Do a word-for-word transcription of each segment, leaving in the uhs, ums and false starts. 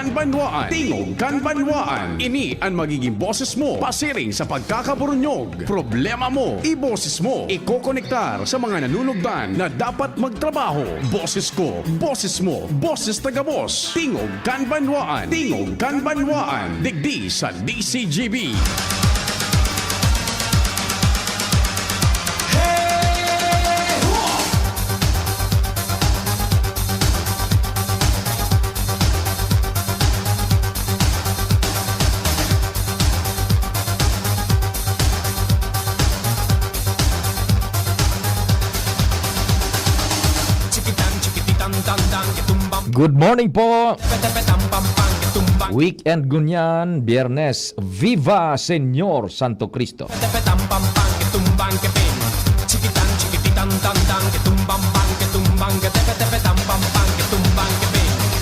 Banwaan, Tingog kan Banwaan. Ini an magiging boses mo pasiring sa pagkakaburunyog. Problema mo, iboses mo. Ikokonektar sa mga nanunugdan na dapat magtrabaho. Boses ko, boses mo, boses ta gabos. Tingog kan Banwaan, Tingog kan Banwaan. Digdi sa D C G B. Good morning po. Weekend ngunyan, Biyernes. Viva Señor Santo Cristo.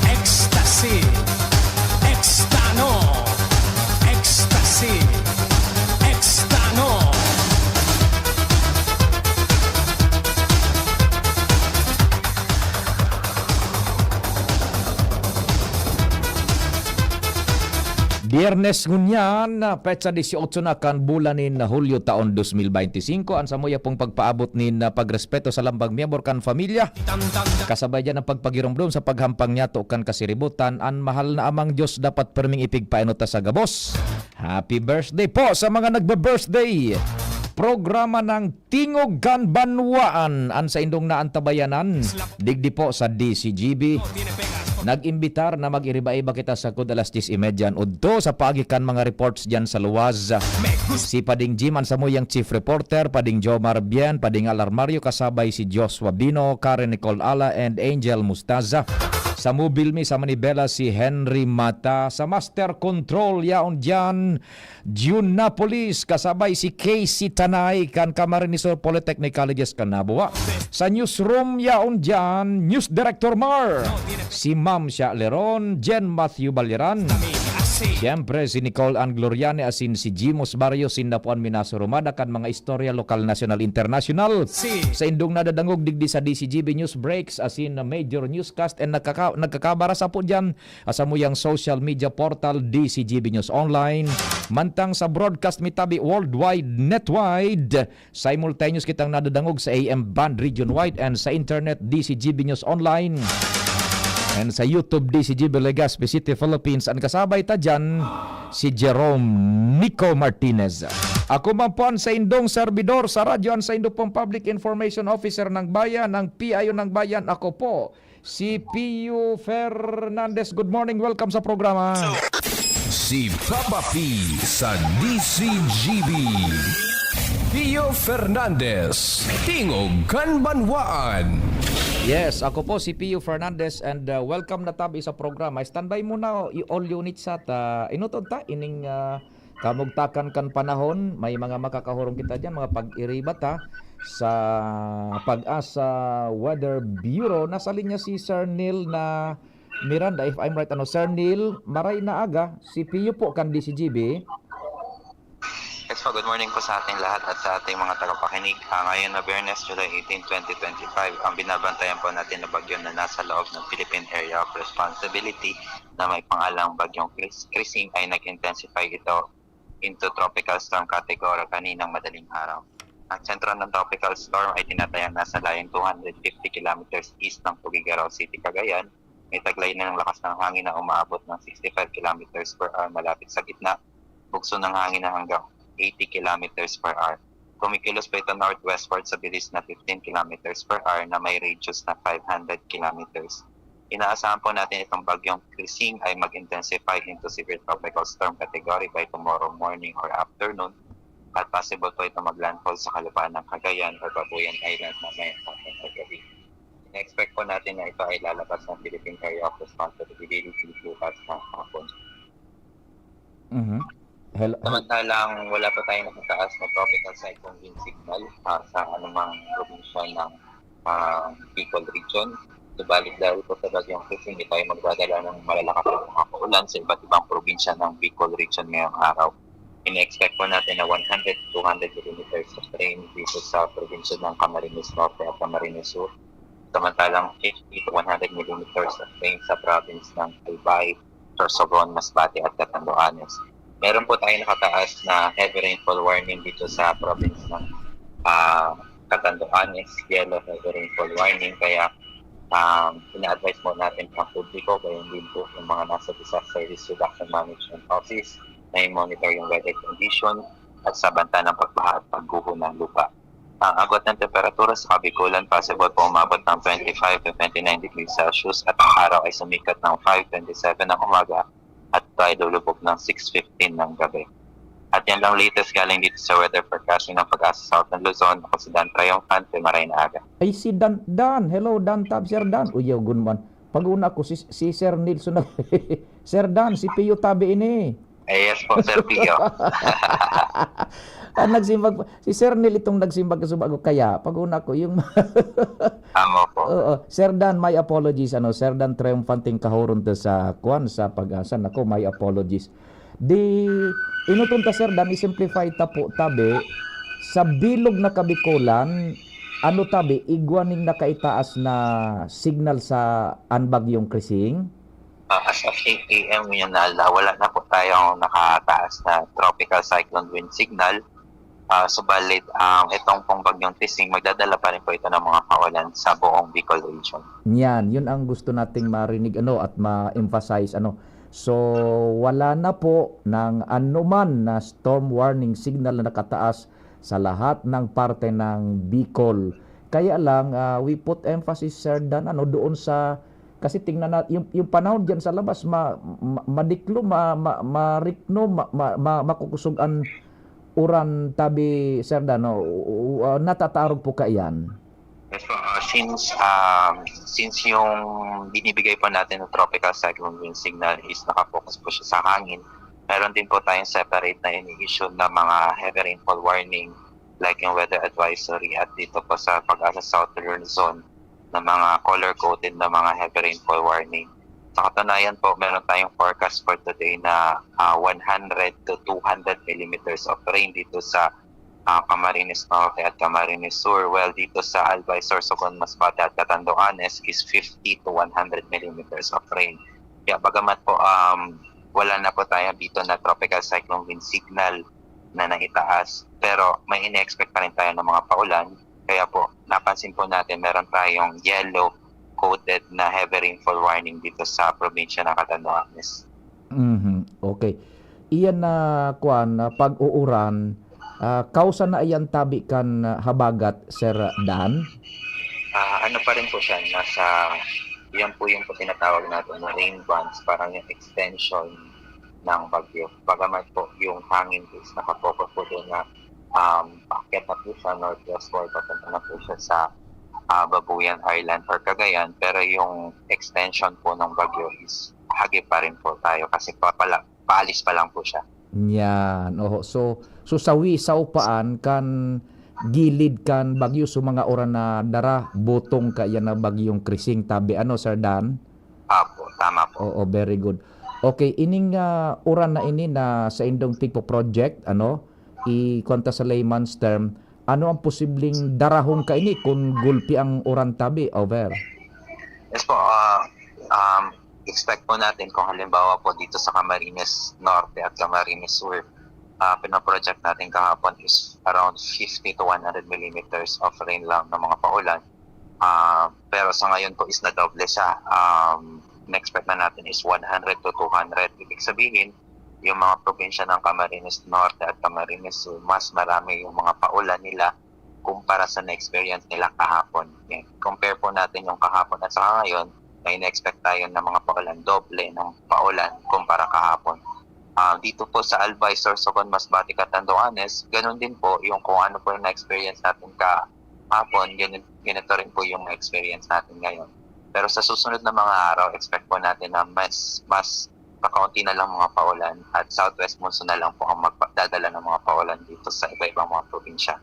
Ecstasy, Extano, Ecstasy, Extano. Biyernes ngunyan, petsa dieciocho na kan bulan nin Hulyo taon dos mil beinti singko. An samuya pong pagpaabot nin pagrespeto sa lambang miyembro kan pamilya, kasabay diyan ang pagpagiromdom sa paghampang niyato kan kasiributan, an mahal na Amang Diyos dapat perming ipigpainot ta sa gabos. Happy birthday po sa mga nagbe-birthday! Programa ng Tingog kan Banwaan, an saindong naantabayanan, digdi po sa D C G B. Nag-imbitar na mag-iriba-iba kita sagkod alas dyes y media an udto sa paagi kan mga reports diyan sa luwas. Si Pading Jim an samuyang chief reporter, Pading Jomar Bien, Pading Al Armario, kasabay si Joshua Bino, Karen Nicole Ala, and Angel Mustaza. Sa mobile mi sa Manibela, si Henry Mata. Sa master control, yaon diyan, June Napolis, kasabay si Casey Tanay kan Camarines Sur Polytechnic Colleges kan Nabua. Sa newsroom, yaon diyan, News Director Mar, si Ma'am Sha Leron, Jen Matthew Baliran. Siyempre, si Nicole Ann Gloriani asin si Jimos Barrios, sinda po an minasurumada kan mga istorya lokal, nasyonal, internasyonal. Sa indong nadadangog digdi sa D C G B News Breaks asin Major Newscast and nagkaka-, nagkakabara sa po diyan, sa samuyang social media portal, D C G B News Online. Mantang sa broadcast mi tabi worldwide, netwide, simultaneous kitang nadadangog sa A M band region-wide and sa internet, D C G B News Online. And sa YouTube, D C G B Legazpi City, Philippines. An kasabay ta diyan, si Jerome Nico Martinez. Ako man po an saindong serbidor sa radyo, an saindo pong Public Information Officer ng Bayan, ng P I O ng Bayan. Ako po, si Pio Fernandez. Good morning, welcome sa programa. Si Papa P sa D C G B. Pio Fernandez, Tingog kan Banwaan. Yes, ako po si Pio Fernandez and, uh, welcome na tabi sa programa. Standby muna, o, y-, all units sa ta. Inutod ta, ining, uh, kamugtakan kan panahon, may mga makakahurong kita diyan, mga pag-iribat, ha, sa PAGASA Weather Bureau. Nasa linya si Sir Neil na Miranda, if I'm right, ano, Sir Neil, maray na aga, si Pio po kan D C G B. Yes po, good morning po sa ating lahat at sa ating mga tagapakinig. Ah, ngayon na Biyernes, July eighteen, twenty twenty-five, ang binabantayan po natin na bagyo na nasa loob ng Philippine Area of Responsibility na may pangalang Bagyong Chris-, Chrising ay nag-intensify ito into Tropical Storm Category kaninang madaling araw. Ang sentro ng Tropical Storm ay tinatayang nasa layong two hundred fifty kilometers east ng Tuguegarao City, Cagayan. May taglay na ng lakas ng hangin na umaabot ng sixty-five kilometers per hour malapit sa gitna. Bugso ng hangin na hanggang eighty kilometers per hour. Kumikilos pa ito northwestward sa bilis na fifteen kilometers per hour na may radius na five hundred kilometers. Inaasahan po natin itong bagyong Chrising ay mag-intensify into severe tropical storm category by tomorrow morning or afternoon at possible po ito mag-landfall sa kalupaan ng Cagayan or Babuyan Island mamaya ng gabi. In-expect po natin na ito ay lalabas ng Philippine Area of Responsibility bukas ng hapon. Mhm. Hello. Samantalang wala pa tayong nakataas na tropical cyclone wind signal, ah, sa anumang probinsya ng, ah, Bicol region. Subalit dahil po sa bagyong Chrising, ito ay magdadala ng malalakas na mga kaulan sa iba't ibang probinsya ng Bicol region ngayong araw. Ina-expect po natin na one hundred to two hundred millimeters of rain dito sa probinsya ng Camarines Norte at Camarines Sur. Samantalang fifty to one hundred millimeters of rain sa province ng Albay, Sorsogon, Masbate at Catanduanes. Meron po tayong nakataas na heavy rainfall warning dito sa province ng ah, Catanduanes, yellow heavy rainfall warning. Kaya um, ina-advise mo natin ang publiko, gayon din po yung mga nasa Disaster Risk Reduction Management Office na i-monitor yung weather condition at sa banta ng pagbaha at pagguho ng lupa. Ang agwat ng temperatura sa Kabikulan, possible po umabot ng twenty-five to twenty-nine degrees Celsius at ang araw ay sumikat ng five twenty-seven ng umaga at ito ay lulubog ng six fifteen ng gabi. At yan lang latest galing dito sa weather forecasting ng Pag-asa Southern Luzon. Ako si Dan Triumphante, maray na aga. Ay, si Dan, Dan. Hello, Dan Tab, Sir Dan. Uy, yo, good man. Pag-una ko, si, si Sir Nelson na, Sir Dan, si Pio Tabi ini. Eh, yes po, Sir Pio. Ah, nagsimbag pa. Si Sir Neil itong nagsimbag sa bago. Kaya, pag-una ko, yung Tama po. Oo. Sir Dan, my apologies. Ano, Sir Dan Triumphante, kahuron ta sa, kwan, sa Pag-asa. Nako, my apologies. Di, inuton ta, Sir Dan, i-simplify ta po, tabi, sa bilog na Kabikulan, ano, tabi, igwa ning nakaitaas na signal sa an Bagyong Krising? Ah, as of eight A M ngayon na ala, wala na po tayong nakataas na tropical cyclone wind signal. Ah, subalit, ang itong pong Bagyong Krising, magdadala pa rin po ito ng mga kaulan sa buong Bicol Region. Yan, yun ang gusto nating marinig, ano, at ma-emphasize, ano. So, wala na po ng anuman na storm warning signal na nakataas sa lahat ng parte ng Bicol. Kaya lang, ah, we put emphasis, Sir Dan, ano, doon sa, kasi tingnan na, yung, yung panahon diyan sa labas, ma-, ma-, madiklo, ma-, ma-, marikno, ma-, ma-, ma-, makukusog an uran, tabi, Sir Dan, no? U-, u-, ah, natatarog po kaiyan. Yes po, ah, since, um, since yung binibigay po natin ng tropical cyclone wind signal is nakapokus po siya sa hangin, meron din po tayong separate na ini-issue na mga heavy rainfall warning, like yung weather advisory at dito po sa Pag-asa Southern Luzon na mga color-coded na mga heavy rainfall warning. Sa katunayan po, meron tayong forecast for today na, ah, one hundred to two hundred millimeters of rain dito sa, ah, Camarines Norte at Camarines Sur. While dito sa Albay, Sorsogon, Masbate at Catanduanes is fifty to one hundred millimeters of rain. Kaya bagamat po, um, wala na po tayo dito na tropical cyclone wind signal na naitaas, pero may ine-expect pa rin tayo ng mga paulan. Kaya po, napansin po natin meron tayong yellow coated na heavy rainfall warning dito sa probinsya ng Catanduanes. Mhm, okay. Iyan na, kuwan, na pag-uuran, ah, kausa na iyan tabi kan, ah, habagat, Sir Dan? Ah, ano pa rin po siya, nasa, yan po yung po tinatawag natin na rain bands, parang yung extension ng bagyo. Bagaman po yung hangin is nakapokus po doon na, um, paakyat na po siya northwestward, papunta na po siya sa, ah, Babuyan Island or Cagayan, pero yung extension po ng bagyo is hagip pa rin po tayo kasi papala-, paalis pa lang po siya. Yan, oho. So, so sawi, saupaan kan gilid kan bagyo, so mga uran na dara, butong kaiyan na Bagyong Krising tabi, ano, Sir Dan? Apo, tama po. Oo, very good. Okay, ining, ah, uran na ini na saindong tipo project, ano, i-, kuwan ta sa layman's term, ano ang posibleng darahon kaini kun gulpi ang uran tabi? Over. Yes po, ah, um, expect po natin kung halimbawa po dito sa Camarines Norte at Camarines Sur, ah, pinoproject natin kahapon is around fifty to one hundred millimeters of rain lang ng mga paulan. Ah, pero sa ngayon po is nadoble siya. Um, in-expect na natin is one hundred to two hundred. Ibig sabihin, yung mga probinsya ng Camarines Norte at Camarines Sur, mas marami yung mga paulan nila kumpara sa na-experience nila kahapon. Yan. Compare po natin yung kahapon at saka ngayon, may na-expect tayo ng mga paulan, doble ng paulan kumpara kahapon. Ah, dito po sa Albay, Sorsogon, Masbate, Catanduanes, ganun din po yung kung ano po yung na-experience natin kahapon, ganun, ganito rin po yung na-experience natin ngayon. Pero sa susunod na mga araw, expect po natin na mas, mas kakaunti na lang mga paulan at southwest monsoon na lang po ang magdadala ng mga paulan dito sa iba-ibang mga probinsya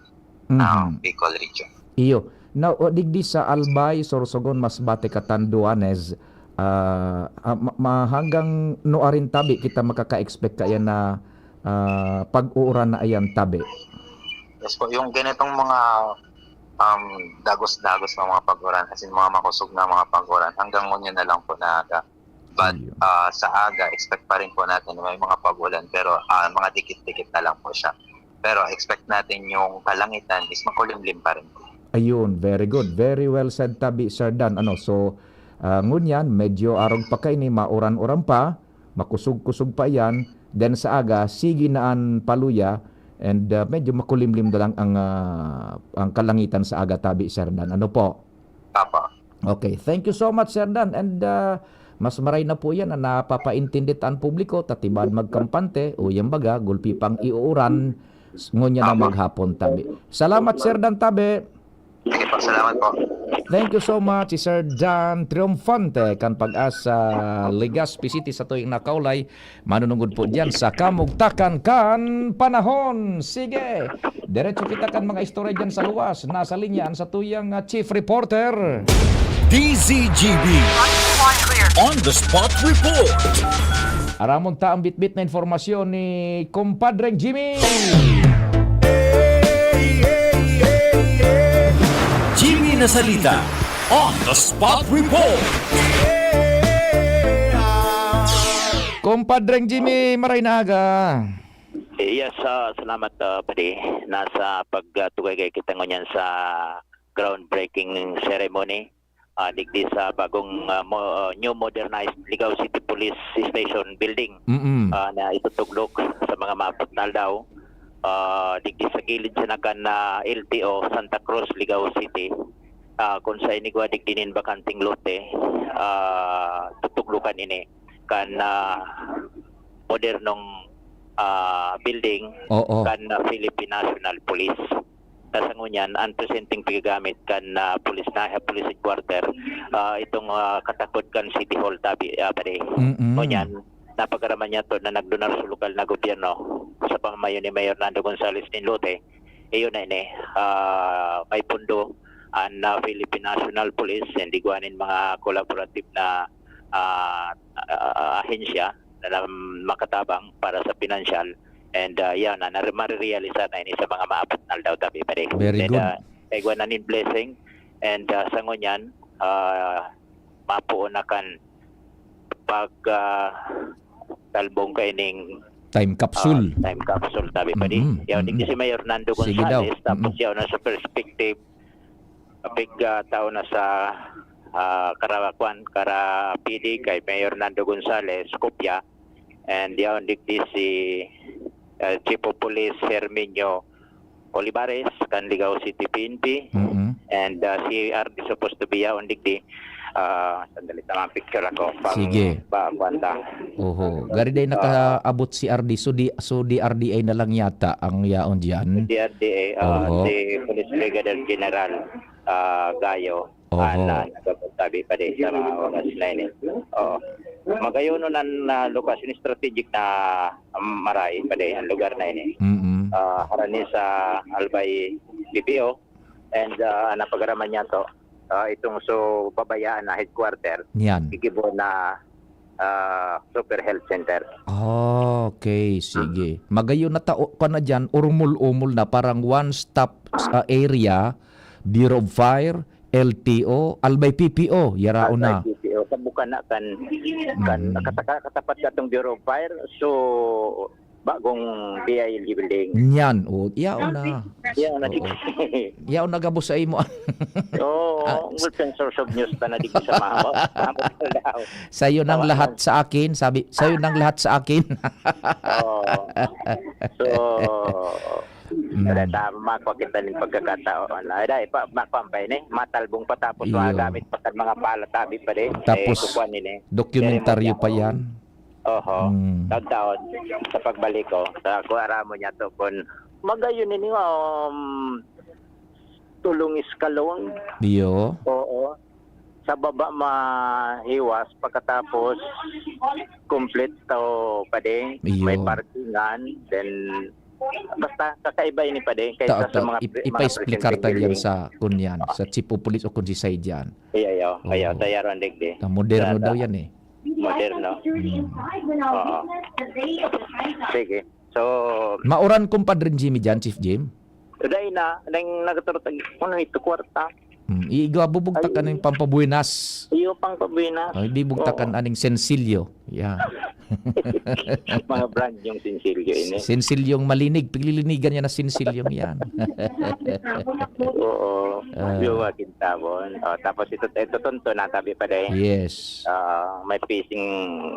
ng Mhm. Bicol region. Iyo. Na, o, digdi sa Albay, Sorsogon, Masbate, Catanduanes, ah, ah, ma-, ma-, hanggang nuarin tabi kita makaka-expect kaya na, ah, pag-uuran na ayan tabi? Yes po, yung ganitong mga, um, dagos-dagos na mga pag-uran, as in, mga makusog na mga pag-uran, hanggang ngunyan na lang po na aga. But Ayun. ah, sa aga, expect pa rin po natin na may mga pag-ulan, pero ah, mga dikit-dikit na lang po siya. Pero expect natin yung kalangitan is makulimlim pa rin po. Ayun, very good. Very well said, tabi, Sir Dan. Ano, so, ah, ngunyan, medyo arog pa kaini, mauran-uran pa, makusog-kusog pa iyan. Then sa aga, sige na an paluya, and ah, medyo makulimlim na lang ang, ah, ang kalangitan sa aga, tabi, Sir Dan. Ano po? Papa. Okay, thank you so much, Sir Dan. And ah, mas maray na po yan na napapaintindi ta an publiko, ta tibaad magkampante, o yan baga, gulpi pang iuuran, ngunyan na Tama. maghapon, tabi. Salamat, Sir Dan, tabi. Sige po, salamat po. Thank you so much, si Sir Dan Triomfante, kan Pag-asa, Legazpi City, sa tuyang nakaulay. Manunungod po dyan sa kamugtakan kan panahon. Sige, diretso kita kan mga istorya dyan sa luwas. Nasa linya an satuyang ah, chief reporter. D Z G B On the Spot Report. Aramon ta ang bitbit na informasyon ni Compadreng Jimmy. Jimmy Nasalita on the Spot Report. Compadreng Jimmy, maray na aga. Yes, ah, salamat, ah, padi. Nasa pagtugay kita ngunyan sa groundbreaking ceremony, ah, digdi sa bagong, ah, mo- ah, new modernized Ligao City Police Station building, Mm-mm. ah, na itutuglok sa mga maabot na aldaw. Ah, digdi sa gilid sa nakan na L T O, Santa Cruz, Ligao City. Ah, kung sa inigwa digdi nin bakanteng lote, ah, tutuglukan ini kan, ah, modernong, ah, building Oo. kan, ah, Philippine National Police. Sa ngunyan, ang presenteng pigagamit kan, ah, police na, police headquarter, ah, itong, ah, katakod kan City Hall, tabi, ah, pare. Mm-mm. Ngunyan, napagaraman niya to na nagdonar sa lokal na gobyerno sa pamamayo ni Mayor Nando Gonzales nin lote. Iyon na ini, ah, may pundo ang, ah, Philippine National Police, hindi gwanin mga collaborative na, ah, ah, ahensya na, na makatabang para sa pinansyal. And, ah, yan na, na marirealisar na ini sa mga maabot na aldaw, tabi, pare. Very And, good. ah, igwa na nin blessing. And, ah, sa ngunyan, ah, mapuon na kan pag, ah, talbong kaining, Time capsule. ah, time capsule, tabi, padi. Mm-mm, Yaw, digdi mm-mm. si Mayor Nando Sige daw. Gonzales, tapos Mm-mm. yaw na sa perspective, kapig, ah, tao na sa, ah, Karawan, Kara P D, kay Mayor Nando Gonzales, kopya. And yaw, digdi si, ah, Chief of Police Herminio Olivares, kan Ligao City P N P. Mm-mm. And, ah, si R D supposed to be yaon digdi. Ah, sandali, tamang picture ako. Pang, Sige. Pa, kwanta. Oho. Gari day nakaabot si R D. So, di, so D R D I na lang yata ang yaon dyan. D R D A, ah, Oho. Si Police Brigadier General ah, Gayo. Oho. Ah, na, nagabot, tabi, padi, sa mga oras na ini. Oo. Magayon na, na lokasyon strategic na, um, maray, padi, ang lugar na ini. Mm-mm. Ah, harani sa Albay P P O. And, ah, napagaraman niya to. Ah, itong so babayaan na headquarter, Yan. gigibo na, ah, Super Health Center. Okay, sige. Magayon na tao ka na dyan, urmul-umul na, parang one-stop ah, area, Bureau of Fire, L T O, Albay P P O, yaraon na. Albay P P O, sa bukana kan, kan Mm. kataka-, katapat katong Bureau of Fire, so bagong B I L G building. Nyan, o, yaon na. Yan, na Oo. Yaon na gabos sa imo. Oo, Ah, ang good sensor of news ta na digdi sa mga, mga daw. Sa'yo nang Tawa lahat lang. Sa akin, sabi, sa'yo nang lahat sa akin. Oo. So, Mm. wala ta, makuha kita ning pagkakataon. Ay, dai, pa, makuha pa ini. Matalbong pa tapos Iyo. Magamit pa sa mga pala, tabi pa din. Tapos, Eh, kukuha nini. dokumentaryo Seremon pa niya. Yan. Oho. Mm. Taon-taon, sa pagbalik ko, sa kuwara mo niya to, kun magayon nini, um, tulong iskalong. Iyo. Oo. Sa baba mahiwas, pagkatapos kompleto pa din. Iyo. May parkingan, then basta kakaiba ini pa din kaysa Ta, sa ta, mga ip- pre- mga ipa-explicar ta presenting dyan building. Sa kunyan, sa chief of police o kung si Sai dyan. Iya, iya. Kaya Oo. tayaran digdi. Ta, moderno Sa- daw yan eh. Moderno. Mm. Oo. Sige. So, Mauran, Compadre Jimmy dyan, Chief Jim? today na, nang nagturutag, ano ito, kwarta? Mm, igwa bubugtak Ay. Ano yung pampabuenas? Iyo pang pabuenas. Ay, di bugtakan Oo. Aning sensilyo. Yeah. Mga brand yung sinsilyo ini. Sinsilyong malinig. Piglilinigan niya na sinsilyong yan. Oo. Ah. Yung mga kintabon. Oh, tapos ito, ito tunto na, tabi pa dahil. Yes. Ah, may pising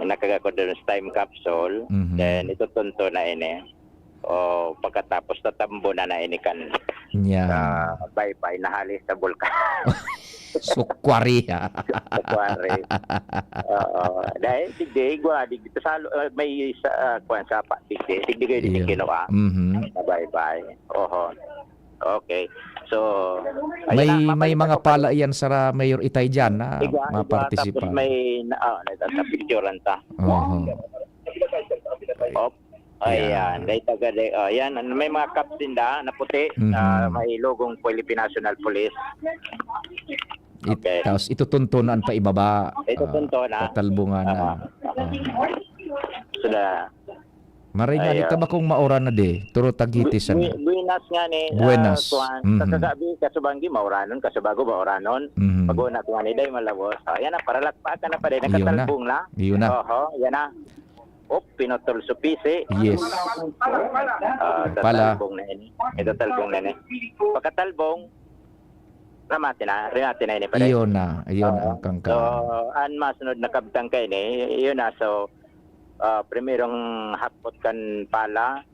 nakagakod doon sa time capsule. Mhm. Then, ito tunto na ini. O, pagkatapos tatambo na na ini kan Yan. ah, baybay na hali sa bulkan. Sukwari, ha? Sukwari. Oo. Dahil, sige, igwa, di, sa, ah, may sa, ah, kwan, sapa, sige, sige, di, di, Iyo. Kinuha. Mhm. Na baybay. Oho. Okay. So, May, ayun na, may mabalik mga ako pala. Pala iyan sa ra-, Mayor Itay dyan na Igwa, igwa, mapartisipa. Tapos may, na, ah, nagtatapicturan ta. Oho. Op. Ayan. Ayan. Dahil taga, oh, yan. Ano, may mga caps din da, na puti, Mhm. ah, may logong Philippine National Police. It-, Okay. Tapos itutunto na ang paibaba. Itutunto Ah, na. Tatalbungan na. Ah. Ah. Sila. Maray nga, Ayo. Di ta ba kung mauran na di? Turo tagiti sana. Bu-, bu-, buenas nga ni, Buenas. Ah, kuwan. Mhm. Sa kagabi, kasubanggi, mauranon, kasubago, mauranon. Mhm. Pag-una ko nga ni, day, malawos. Ah, yan na, paralakpakan na pa rin. Iyon na. Nakatalbong na. Iyon na. Oho, yan na. Op, pinutol sa pisi. Yes. Ah, Pala. Tatalbong na ini. Ito talbong na ini. Pagkatalbong, ramati na, rimati na ini, pare. Iyon na, iyon Oo. Ang kangka. So, ang masunod na kabtang kaini, iyon na. So, ah, primerong hapot kan pala,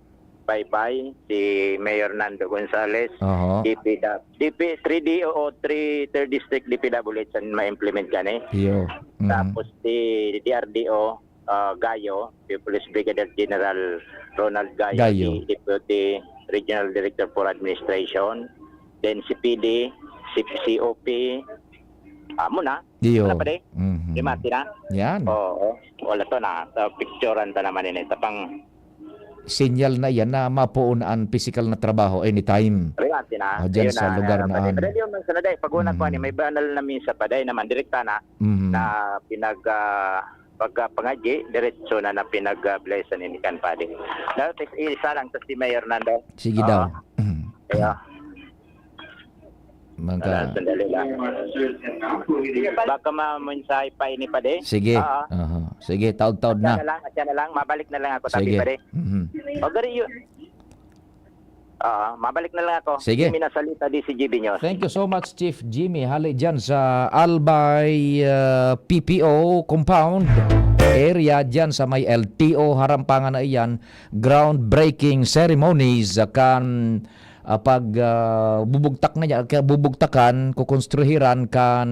baybay, si Mayor Nando Gonzales, Oho. D P W, D P, three D O, three, third District D P W H ang ma-implement gani. Iyo. Mhm. Tapos si D R D O, ah, Gayo, si Police Brigadier General Ronald Gayo, Gayo. Si Deputy Regional Director for Administration, then si P D, si C O P, amo na. Iyo. Wala pa, de? Mhm. Rimati na? Yan. Oo. Wala to na. Sa picturean ta naman ini. Sa pang Sinyal na yan na mapoon an pisikal na trabaho anytime. Rimati na. Ah, dyan Ayun sa na, lugar na, na, na, ano. Pero yun, sa naday, pag una ko, Mhm. ani, may banal na misa pa, day naman, direkta na, Mhm. na pinag, ah, pagkapangadyi, diretso na, na pinag, ah, blessan ni kan Padi. Dapat is-, isa lang sa si Mayor Nando. Sige Oo. daw. Mhm. Kaya, Magka- Wala, sandali lang. Baka ma-, mensahe pa ini, Padi. Sige. Oo. Aha. Sige, taod-taod Siya na. na lang, siya na lang. Mabalik na lang ako, tabi, Sige. Padi. Mhm. O, gari yun. Oo, mabalik na lang ako. Sige. Jimmy Nasalita, D C G B News. Thank you so much, Chief Jimmy. Hali dyan sa Albay, uh, P P O compound area, dyan sa may L T O, harampangan na iyan, groundbreaking ceremonies, uh, kan, uh, pag, uh, bubugtak na niya, kaya bubugtakan, kukonstruhiran kan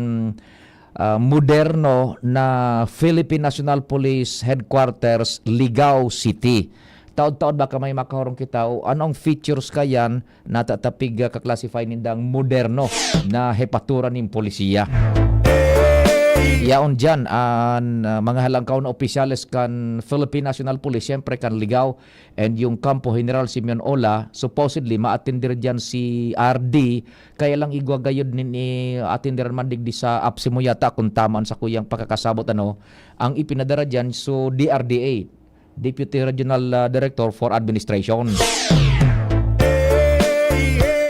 ah, moderno na Philippine National Police Headquarters, Ligao City. Taod-taod baka may makahorong kita o ano ang features kayan na tatapig, ah, ka-classify nindang moderno na hepatura nin polisiya. Yaon dyan, an, ah, mga halangkaw na opisyales kan Philippine National Police, siyempre kan Ligao, and yung Kampo General Simeon Ola, supposedly, ma-attender dyan si R D, kaya lang igwa gayod nin i-attender man digdi sa APSEMO yata, kung tama an sakuyang pakakasabot, ano, ang ipinadara dyan, so, D R D A, Deputy Regional, ah, Director for Administration.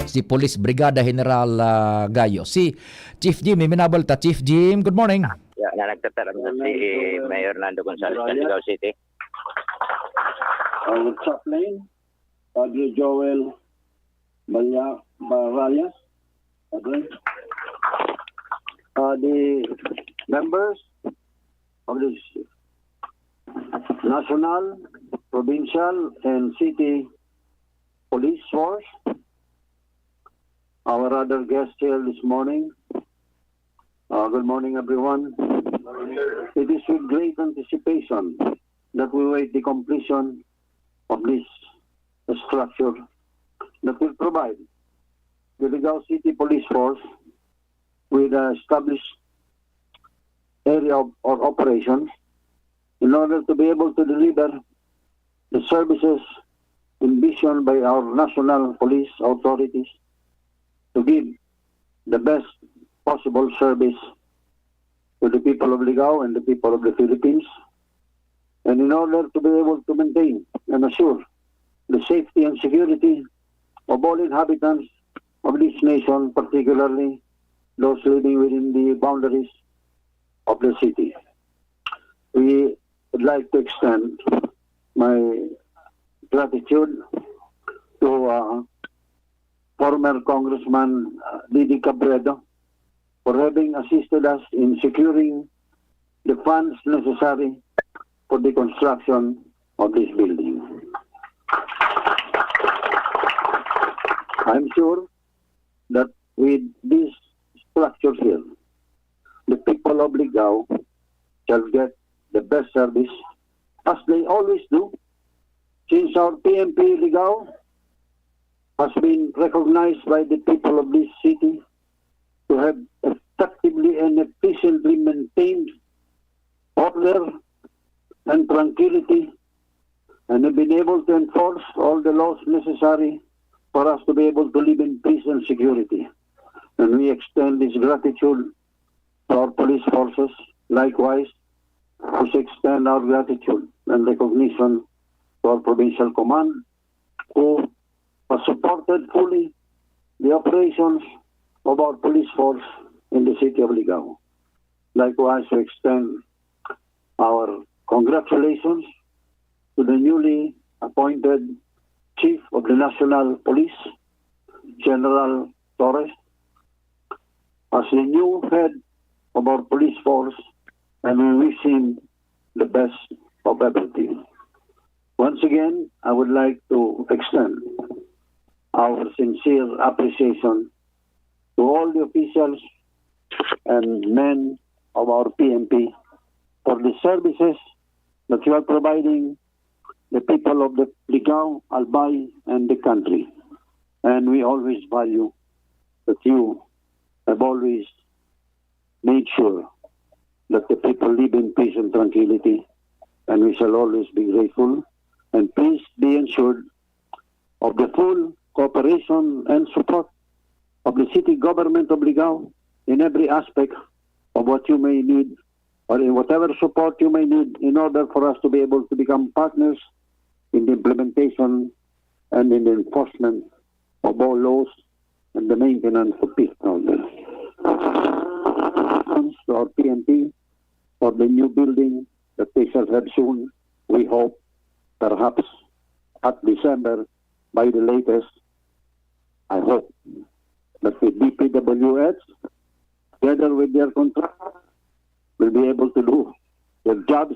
Si Police Brigada General, ah, Gayo. Si Chief Jim, may minabalta. Chief Jim, good morning. Yeah, na nagtataram na si Mayor Nando Gonzales ng Ligao City. Our chaplain, Padre Joel Banya-, Barayas, Padre. Uh, the members of the national, provincial, and city police force, our other guests here this morning. Uh, good morning, everyone. It is with great anticipation that we wait the completion of this structure that will provide the Ligao City Police Force with an established area of, or operations in order to be able to deliver the services envisioned by our national police authorities to give the best possible service to the people of Ligao and the people of the Philippines, and in order to be able to maintain and assure the safety and security of all inhabitants of this nation, particularly those living within the boundaries of the city. We would like to extend my gratitude to uh, former Congressman uh, Didi Cabredo for having assisted us in securing the funds necessary for the construction of this building. I'm sure that with these structures here, the people of Ligao shall get the best service, as they always do, since our P M P Ligao has been recognized by the people of this city to have effectively and efficiently maintained order and tranquility, and have been able to enforce all the laws necessary for us to be able to live in peace and security. And we extend this gratitude to our police forces. Likewise, we extend our gratitude and recognition to our provincial command, who has supported fully the operations of our police force in the city of Ligao. Likewise, we extend our congratulations to the newly appointed Chief of the National Police, General Torres, as the new head of our police force, and we wish him the best of everything. Once again, I would like to extend our sincere appreciation to all the officials and men of our P N P for the services that you are providing the people of the Ligao, Albay, and the country. And we always value that you have always made sure that the people live in peace and tranquility, and we shall always be grateful. And please be ensured of the full cooperation and support of the city government of Ligao in every aspect of what you may need or in whatever support you may need in order for us to be able to become partners in the implementation and in the enforcement of all laws and the maintenance of peace and order. Thanks to our P N P for the new building that they shall have soon, we hope, perhaps at December by the latest. I hope that the D P W H, together with their contractor, will be able to do their jobs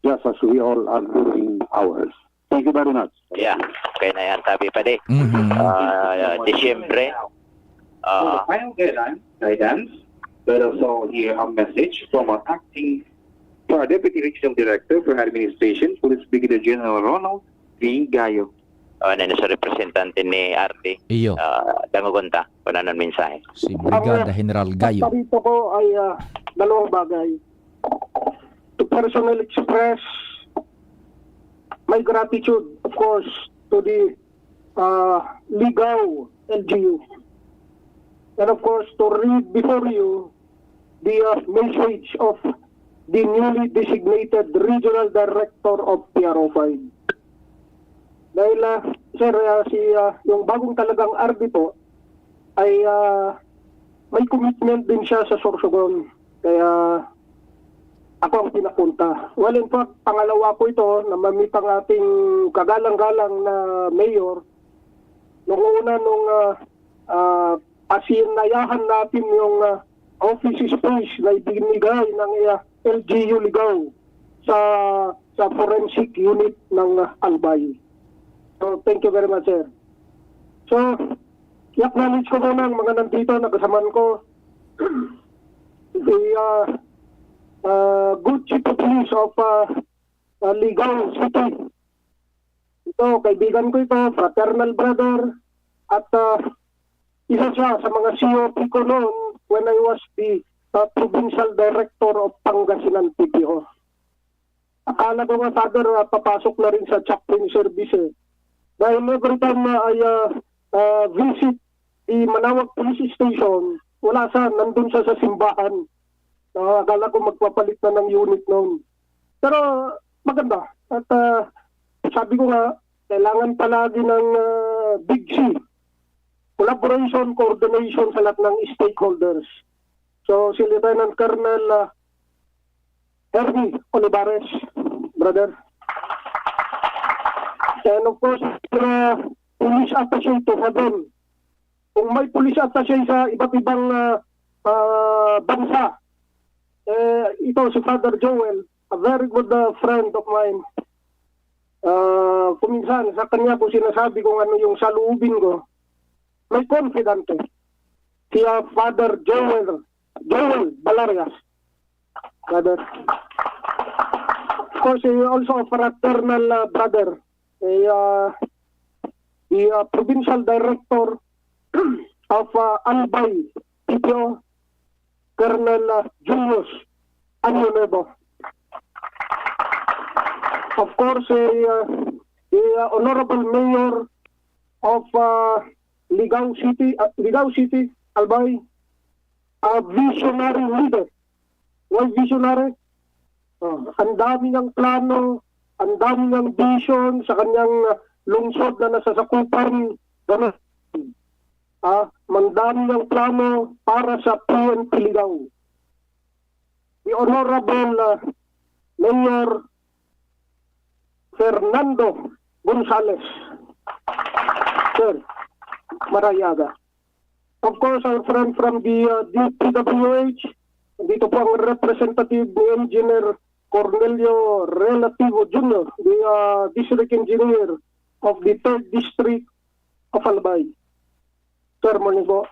just as we all are doing ours. Thank you very much. Yeah. Okay na yan, sabi pa di. Mhm. Ah, Disyembre. For the Ah, final guideline, guidance, let us all hear a message from our acting, from our Deputy Regional Director for Administration, Police Brigadier General Ronald V. Gayo. oh, ano sa representante ni R D. Iyo, Ah, dangogon ta kung anong mensahe. si Brigada General Gayo. Paborito ko ay ah, dalawang bagay. To personally express my gratitude, of course, to the uh, Ligao L G U. And of course, to read before you the uh, message of the newly designated Regional Director of P R O five. Dahil, ah, sir, ah, si, ah, yung bagong talagang R D po ay ah, may commitment din siya sa Sorsogon. Kaya ako ang pinapunta. Well, in fact, pangalawa ko ito na mamit ang ating kagalang-galang na mayor. Nung una, nung ah, ah, asinayahan natin yung ah, office space na ibinigay ng ah, L G U Ligao sa sa forensic unit ng ah, Albay. So, thank you very much, sir. So, i-acknowledge ko muna ang mga nandito na kasamaan ko. The uh, uh, good chief of police of uh, uh, Ligao City. Ito, kaibigan ko ito, fraternal brother, at uh, isa siya sa mga C O P ko noon when I was the uh, provincial director of Pangasinan P P O. Akala ko nga, Father, ah, papasok na rin sa chaplain service eh. Dahil every time na I ah, ah, visit the Manawag Police Station, wala siya, nandun siya sa simbahan. Ah, akala ko magpapalit na ng unit noon. Pero maganda. At ah, sabi ko nga, kailangan palagi ng ah, big C. collaboration, coordination sa lahat ng stakeholders. So, si Lieutenant Colonel, ah, Hermie Olivares, brother. And of course, uh, police attaché to heaven. Kung may police attaché sa iba't ibang, ah, ah, bansa, eh, ito si Father Joel, a very good, ah, friend of mine. Ah, kuminsan, sa kanya ko sinasabi kung ano yung saloobin ko. May confidante. Si, ah, Father Joel, Joel Balarias. Father. Of course, he also a fraternal, ah, brother. Eh, ah, the, ah, provincial director of, ah, Albay P P O, Colonel, ah, Julius Año Nuevo. Of course, eh, ah, the, ah, Honorable Mayor of, ah, Ligao City, ah, Ligao City, Albay, a visionary leader. Why visionary? Ah, ang dami niyang plano, ang dami niyang vision sa kanyang, ah, lungsod na nasasakupan. Ganun. Ah, ang dami niyang plano para sa P N P Ligao. The Honorable, ah, Mayor Fernando Gonzales. Sir, marhay aga. Of course, our friend from the, uh, D P W H, dito po ang representative ni Engineer Cornelio Relativo Junior, the, uh, District Engineer of the Third District of Albay. Sir, morning po.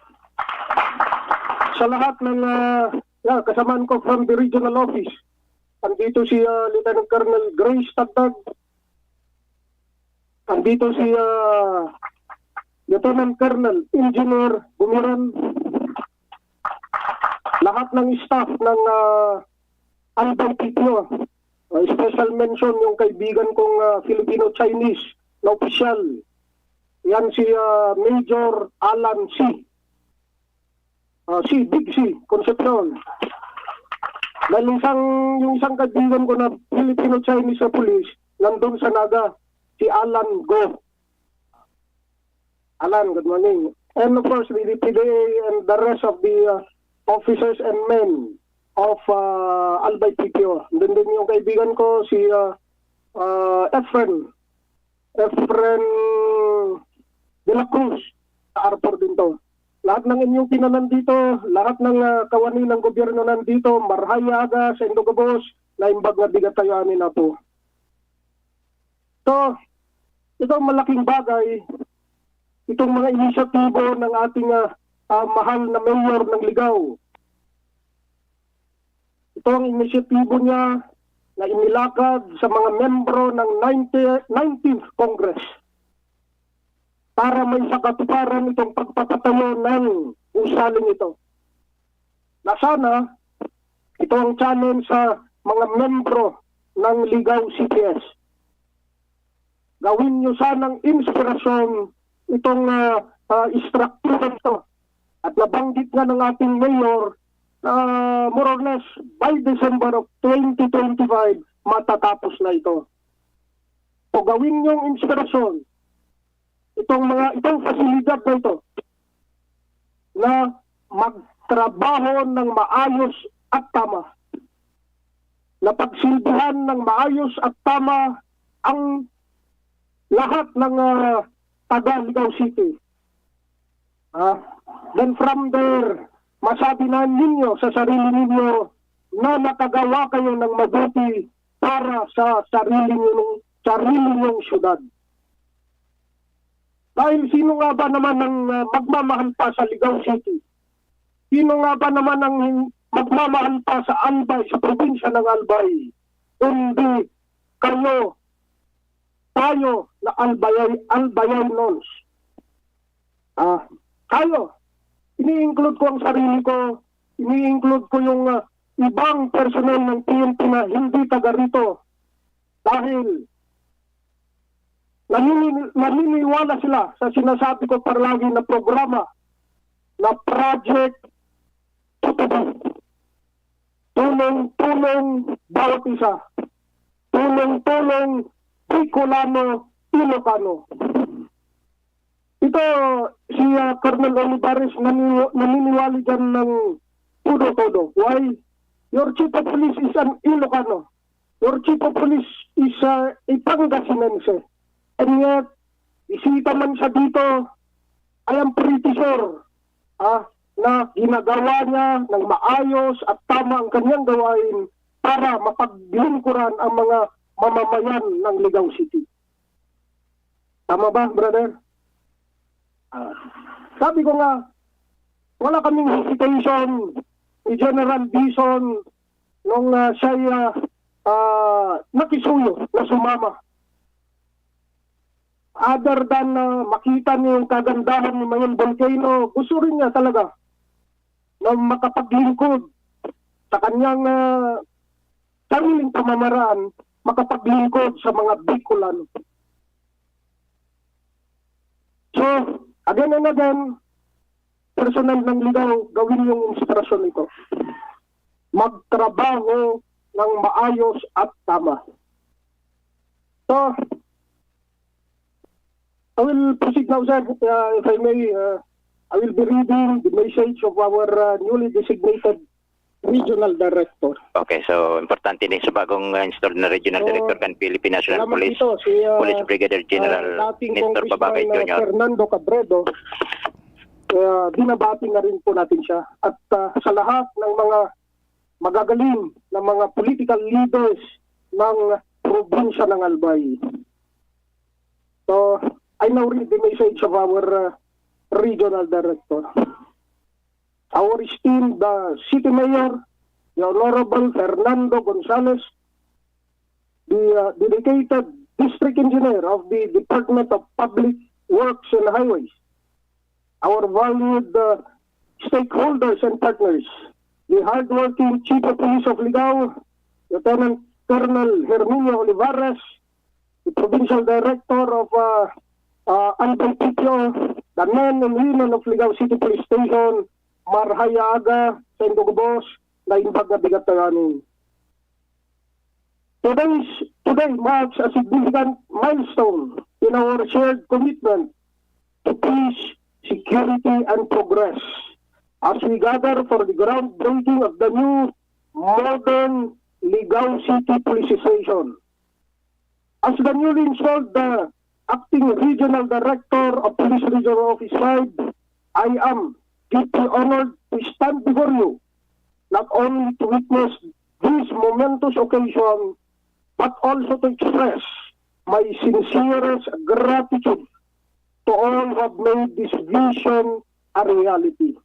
Sa lahat ng, uh, yeah, kasamaan ko from the regional office, andito si, uh, Lieutenant Colonel Grace Tagtag, andito si, ah, Lieutenant Colonel Engineer Gumiran, lahat ng staff ng, ah, Albay P P O. Ah, special mention yung kaibigan kong, ah, Filipino-Chinese na opisyal. Yan si, ah, Major Alan C. Ah, si Big C Concepcion. Dahil isang, yung isang kaibigan ko na Filipino-Chinese na police, nandun sa Naga, si Alan Go. Alan, good morning. And of course, the D P D A and the rest of the, uh, officers and men of, uh, Albay P P O. Nandun din yung kaibigan ko, si, uh, uh, Efren Efren de la Cruz, sa Arthur din to. Lahat ng N U P na nandito, lahat ng, ah, kawani ng gobyerno nandito, marhay aga sa indo gabos, naimbag na bigat tayo amin na po. So, ito ang malaking bagay, itong mga inisyatibo ng ating, ah, ah, mahal na mayor ng Ligao. Ito ang inisyatibo niya na inilakad sa mga membro ng ninety, nineteenth Congress para maisakatuparan itong pagpapatayo ng gusaling ito. Na sana, ito ang challenge sa mga membro ng Ligao C P S. Gawin niyo sanang inspirasyon itong, ah, ah, istruktura ito. At nabanggit nga ng ating mayor na more or less by December of twenty twenty-five, matatapos na ito. So gawin niyong inspirasyon itong mga, itong pasilidad na ito na magtrabaho ng maayos at tama, na pagsilbihan ng maayos at tama ang lahat ng, ah, taga Ligao City. Ah, then from there, masabi na ninyo sa sarili ninyo na nakagawa kayo ng mabuti para sa sarili ninyong, sarili ninyong syudad. Dahil sino nga ba naman ang, ah, magmamahal pa sa Ligao City? Sino nga ba naman ang magmamahal pa sa Albay, sa probinsya ng Albay? Kundi kayo, tayo na Albayay-, Albayaynons. Ah, tayo, ini-include ko ang sarili ko, ini-include ko yung, ah, ibang personnel ng P N P na hindi taga rito. Dahil nanini-, naniniwala sila sa sinasabi ko palagi na programa na Project Tutubo. Tulong-tulong bawat isa. Tulong-tulong Bicolano, Ilocano. Ito, si ah, Colonel Olivares naniwa- naniniwali dyan ng todo-todo. Why? Your chief of police is an Ilocano. Your chief of police is ah, a Pangasinense. And yet, bisita man siya dito, I am pretty sure ah, na ginagawa niya ng maayos at tama ang kanyang gawain para mapaglingkuran ang mga mamamayan ng Ligao City. Tama ba, brother? Ah, sabi ko nga, wala kaming hesitation ni General Dizon nung ah, siya ah, ah, nakisuyo na sumama. Other than na makita niya yung kagandahan ni Mayon Volcano, gusto rin niya talaga na makapaglingkod sa kanyang ah, sariling pamamaraan, makapaglingkod sa mga Bicolano. So, again and again, personal ng Ligao, gawin yung inspirasyon ito. Magtrabaho ng maayos at tama. So, I will proceed now, sir. Uh, if I may, uh, I will be reading the message of our uh, newly designated regional director. Okay, so importante din sa bagong uh, installed na regional So, director kan Philippine National Salamat Police, dito si uh, Police Brigadier General uh, dating Nestor Babacay Congressman uh, Junior. Fernando Cabredo. Uh, binabati na rin po natin siya. At uh, sa lahat ng mga magagaling na mga political leaders ng probinsya ng Albay. So, I now read the message of our uh, regional director. Our esteemed uh, city mayor, the Honorable Fernando Gonzales, the uh, dedicated district engineer of the Department of Public Works and Highways, our valued uh, stakeholders and partners, the hardworking Chief of Police of Ligao, Lieutenant Colonel Herminio Olivares, the Provincial Director of uh, uh, Albay P P O, the men and women of Ligao City Police Station, marhay na aga saindo gabos, naimbag na bigat tanganing. Today's, today marks a significant milestone in our shared commitment to peace, security, and progress as we gather for the groundbreaking of the new modern Ligao City Police Station. As the newly installed uh, Acting Regional Director of Police Regional Office five, I am deeply honored to stand before you, not only to witness this momentous occasion, but also to express my sincerest gratitude to all who have made this vision a reality.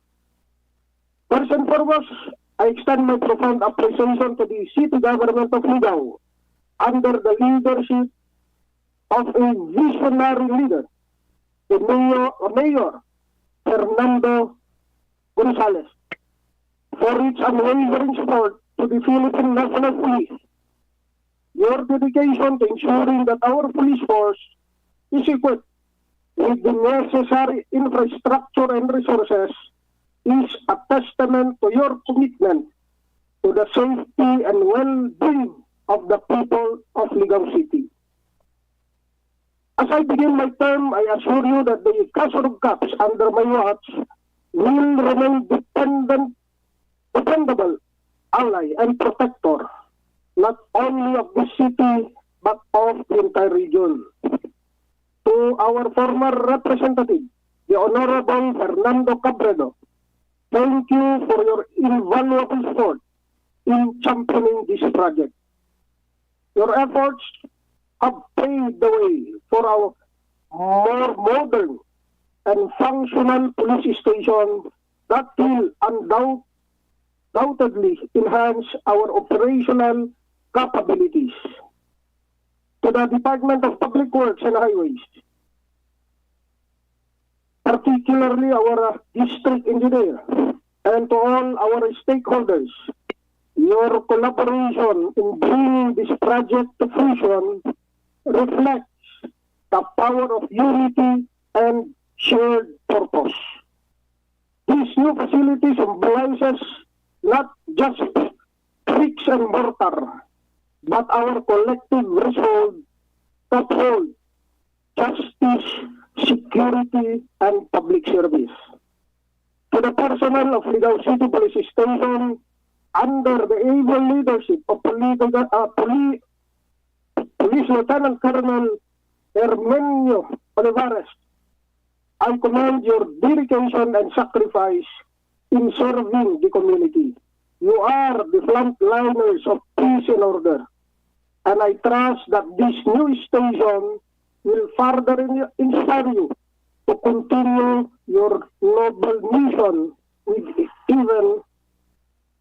First and foremost, I extend my profound appreciation to the City Government of Ligao under the leadership of a visionary leader, the Mayor, Mayor Fernando Gonzales, for its unwavering support to the Philippine National Police. Your dedication to ensuring that our police force is equipped with the necessary infrastructure and resources is a testament to your commitment to the safety and well-being of the people of Ligao City. As I begin my term, I assure you that the Kasurog Cops under my watch will remain dependent, dependable ally and protector, not only of this city, but of the entire region. To our former representative, the Honorable Fernando Cabredo, thank you for your invaluable support in championing this project. Your efforts have paved the way for our more modern and functional police station that will undoubt- undoubtedly enhance our operational capabilities. To the Department of Public Works and Highways, particularly our uh, district engineer, and to all our stakeholders, your collaboration in bringing this project to fruition reflects the power of unity and shared purpose. This new facility symbolizes not just bricks and mortar, but our collective resolve to uphold justice, security, and public service. To the personnel of Ligao City Police Station, under the able leadership of Poli-, uh, Poli-, Police Lieutenant Colonel Hermenio Olivares, I commend your dedication and sacrifice in serving the community. You are the frontliners of peace and order, and I trust that this new station will further in-, inspire you to continue your noble mission with even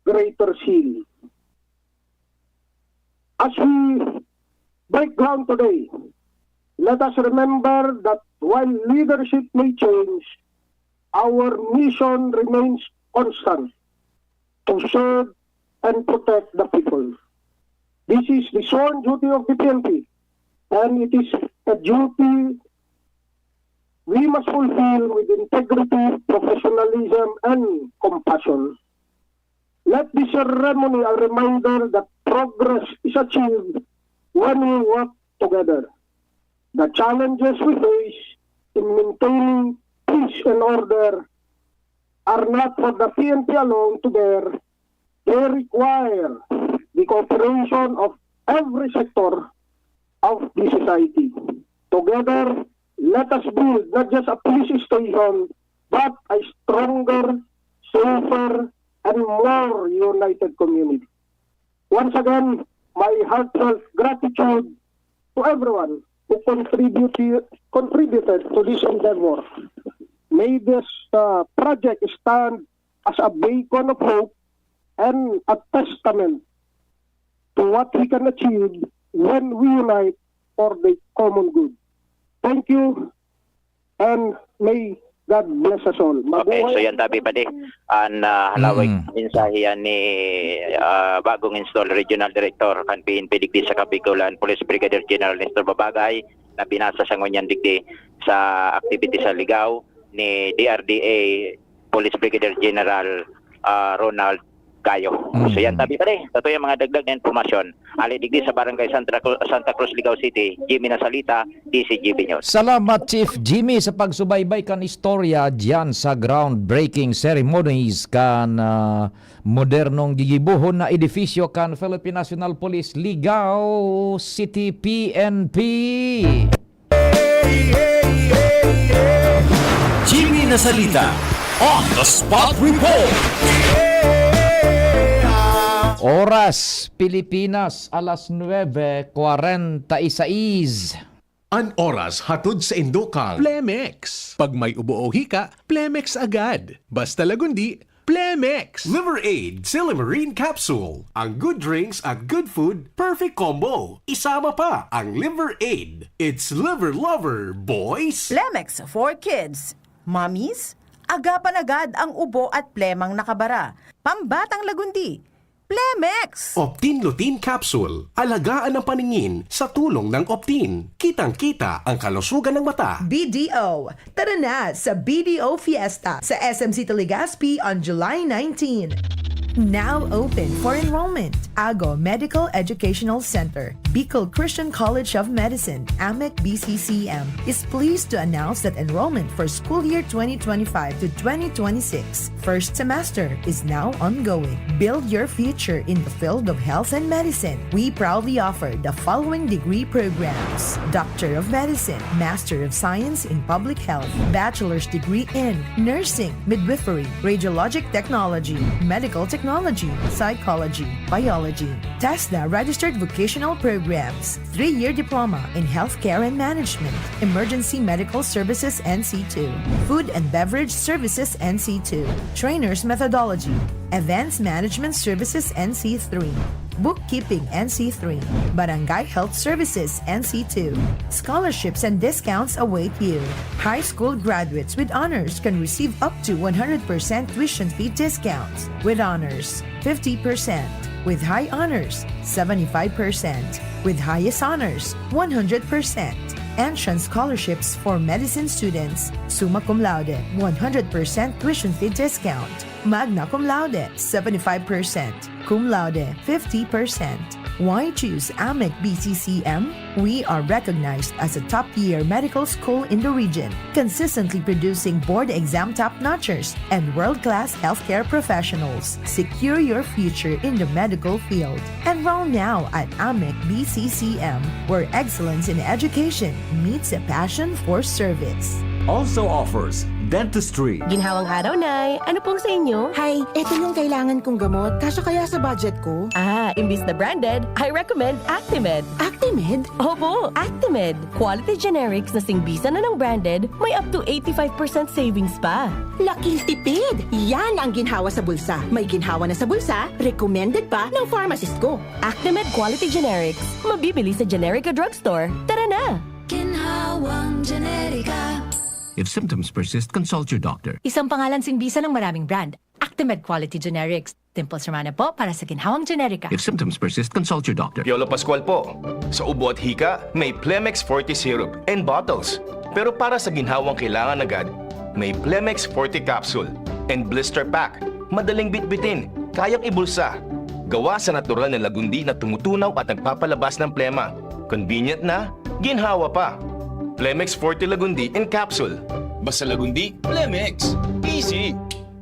greater zeal. As we break ground today, let us remember that while leadership may change, our mission remains constant: to serve and protect the people. This is the sworn duty of the P N P, and it is a duty we must fulfill with integrity, professionalism, and compassion. Let this ceremony a reminder that progress is achieved when we work together. The challenges we face in maintaining peace and order are not for the P N P alone to bear. They require the cooperation of every sector of the society. Together, let us build not just a police station, but a stronger, safer, and more united community. Once again, my heartfelt gratitude to everyone who contributed, contributed to this endeavor. May this, uh, project stand as a beacon of hope and a testament to what we can achieve when we unite for the common good. Thank you, and may God bless us all. Okay, so yan tabi pa di. An, ah, halawig Mm. mensahe yan ni, ah, bagong install regional director kan P N P digdi sa Kabikolan, Police Brigadier General Nestor Babagay, na binasa sa ngunyan digdi sa activity sa Ligao ni D R D A Police Brigadier General, ah, Ronald Gayo. Mm. So yan tabi pa di. Ito yung mga dagdag na impormasyon. Ali digdi sa Barangay Santa Cruz, Santa Cruz, Ligao City, Jimmy Nasalita, D C G B News. Salamat, Chief Jimmy, sa pagsubaybay kan istorya diyan sa groundbreaking ceremonies kan, ah, modernong gigibohon na edifisyo kan Philippine National Police, Ligao City, P N P. Jimmy Nasalita, On the Spot Report. Oras, Pilipinas, alas nuebe kwarenta y seis. An oras hatod sa indo kan Plemex. Pag may ubo o hika, Plemex agad. Basta Lagundi, Plemex. Liver Aid, Silymarin Capsule. Ang good drinks at good food, perfect combo. Isama pa ang Liver Aid. It's Liver Lover, boys! Plemex for kids. Mommies, agapan agad ang ubo at plemang nakabara. Pambatang Lagundi, Plemex! Optin Lutein Capsule. Alagaan ang paningin sa tulong ng Optin. Kitang-kita ang kalusugan ng mata. B D O. Tara na sa B D O Fiesta sa S M City Legazpi on July nineteen. Now open for enrollment. Ago Medical Educational Center, Bicol Christian College of Medicine, AMEC B C C M, is pleased to announce that enrollment for school year twenty twenty-five to twenty twenty-six first semester is now ongoing. Build your future in the field of health and medicine. We proudly offer the following degree programs: Doctor of Medicine, Master of Science in Public Health, Bachelor's degree in Nursing, Midwifery, Radiologic Technology, Medical Technology, Psychology, Biology. TESDA registered vocational programs. Three-year diploma in healthcare and management, emergency medical services N C two, food and beverage services N C two, trainer's methodology, events management services N C three, bookkeeping N C three, barangay health services N C two. Scholarships and discounts await you. High school graduates with honors can receive up to one hundred percent tuition fee discounts, with honors, fifty percent, with high honors, seventy-five percent, with highest honors, one hundred percent. Entrance scholarships for medicine students, summa cum laude, one hundred percent tuition fee discount, magna cum laude, seventy-five percent, cum laude, fifty percent. Why choose AMEC B C C M? We are recognized as a top-tier medical school in the region, consistently producing board exam top-notchers and world-class healthcare professionals. Secure your future in the medical field. Enroll now at AMEC B C C M, where excellence in education meets a passion for service. Also offers dentistry. Ginhawang araw, Nay. Ano pong sa inyo? Hay, eto yung kailangan kong gamot. Kasya kaya sa budget ko? Ah, imbis na branded, I recommend Actimed. Actimed? Opo, Actimed. Quality generics na singbisan na ng branded, may up to eighty-five percent savings pa. Laking tipid! Yan ang ginhawa sa bulsa. May ginhawa na sa bulsa, recommended pa ng pharmacist ko. Actimed Quality Generics. Mabibili sa generic o drugstore. Tara na! Ginhawang Generika. If symptoms persist, consult your doctor. Isang pangalan singbisan ng maraming brand. Actimed Quality Generics. Dimples Romana po para sa ginhawang generika. If symptoms persist, consult your doctor. Piolo Pascual po. Sa ubo at hika, may Plemex Forte Syrup and bottles. Pero para sa ginhawang kailangan agad, may Plemex Forte Capsule and Blister Pack. Madaling bitbitin, kayang ibulsa. Gawa sa natural na lagundi na tumutunaw at nagpapalabas ng plema. Convenient na, ginhawa pa. Plemex Forte Lagundi in Capsule. Basta Lagundi, Plemex. Easy!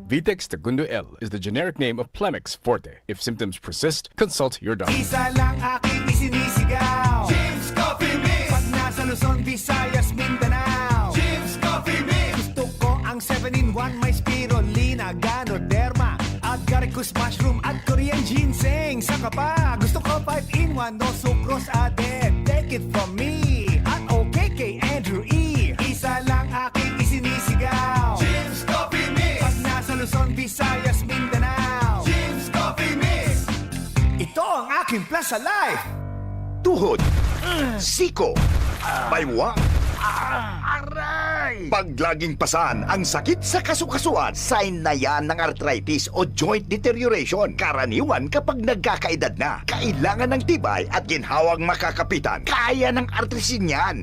Vitex Segundo L is the generic name of Plemex Forte. If symptoms persist, consult your doctor. Isa lang aking isinisigaw. Jim's Coffee Mix. Pag nasa Luzon, Visayas, Mindanao. Jim's Coffee Mix. Gusto ko ang seven-in-one, may spirulina, ganoderma, agaricus mushroom at Korean ginseng. Saka pa, gusto ko five-in-one, no sucrose added. Take it from me. At okay kay Andrew E. Isa lang aking isinisigaw. Jim's Coffee Mix. Pag nasa Luzon, Visayas, Mindanao. Jim's Coffee Mix. Ito ang aking plus sa life. Tuhod, siko, baywang. Aray! Pag laging pasan ang sakit sa kasukasuan, sign na yan ng arthritis o joint deterioration. Karaniwan kapag nagkakaedad na, kailangan ng tibay at ginhawang makakapitan. Kaya ng Artrisin yan.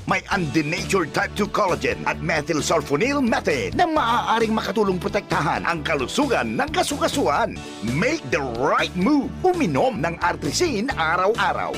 May undenatured type two collagen at methylsulfonyl methane na maaaring makatulong protektahan ang kalusugan ng kasukasuan. Make the right move. Uminom ng Artrisin araw-araw.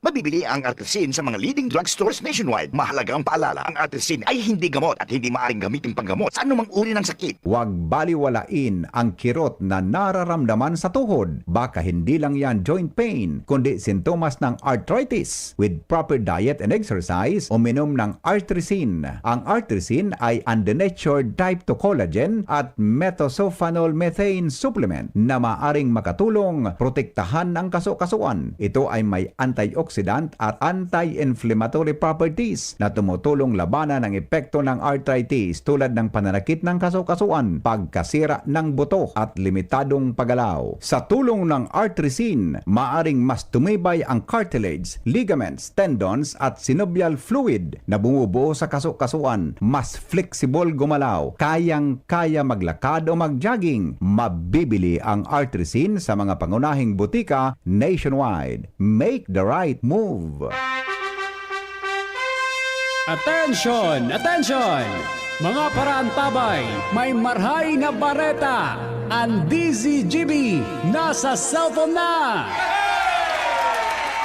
Mabibili ang Artrisin sa mga leading drugstores nationwide. Mahalagang paalala, ang Artrisin ay hindi gamot at hindi maaaring gamitin panggamot sa anumang uri ng sakit. Huwag baliwalain ang kirot na nararamdaman sa tuhod. Baka hindi lang yan joint pain, kundi sintomas ng arthritis. With proper diet and exercise, uminom ng Artrisin. Ang Artrisin ay undenatured type two collagen at methylsulfonyl methane supplement na maaring makatulong protektahan ang kasukasuan. Ito ay may antioxidant at anti-inflammatory properties na tumutulong labanan ang epekto ng arthritis tulad ng pananakit ng kasukasuan, pagkasira ng buto at limitadong paggalaw. Sa tulong ng Artrisin, maaring mas tumibay ang cartilage, ligaments, tendons at synovial fluid na bumubuo sa kasukasuan. Mas flexible gumalaw, kayang-kaya maglakad o mag-jogging. Mabibili ang Artrisin sa mga pangunahing butika nationwide. Make the right move. Attention! Attention! Mga paraantabay, may marhay na bareta! Ang D Z G B nasa cellphone na!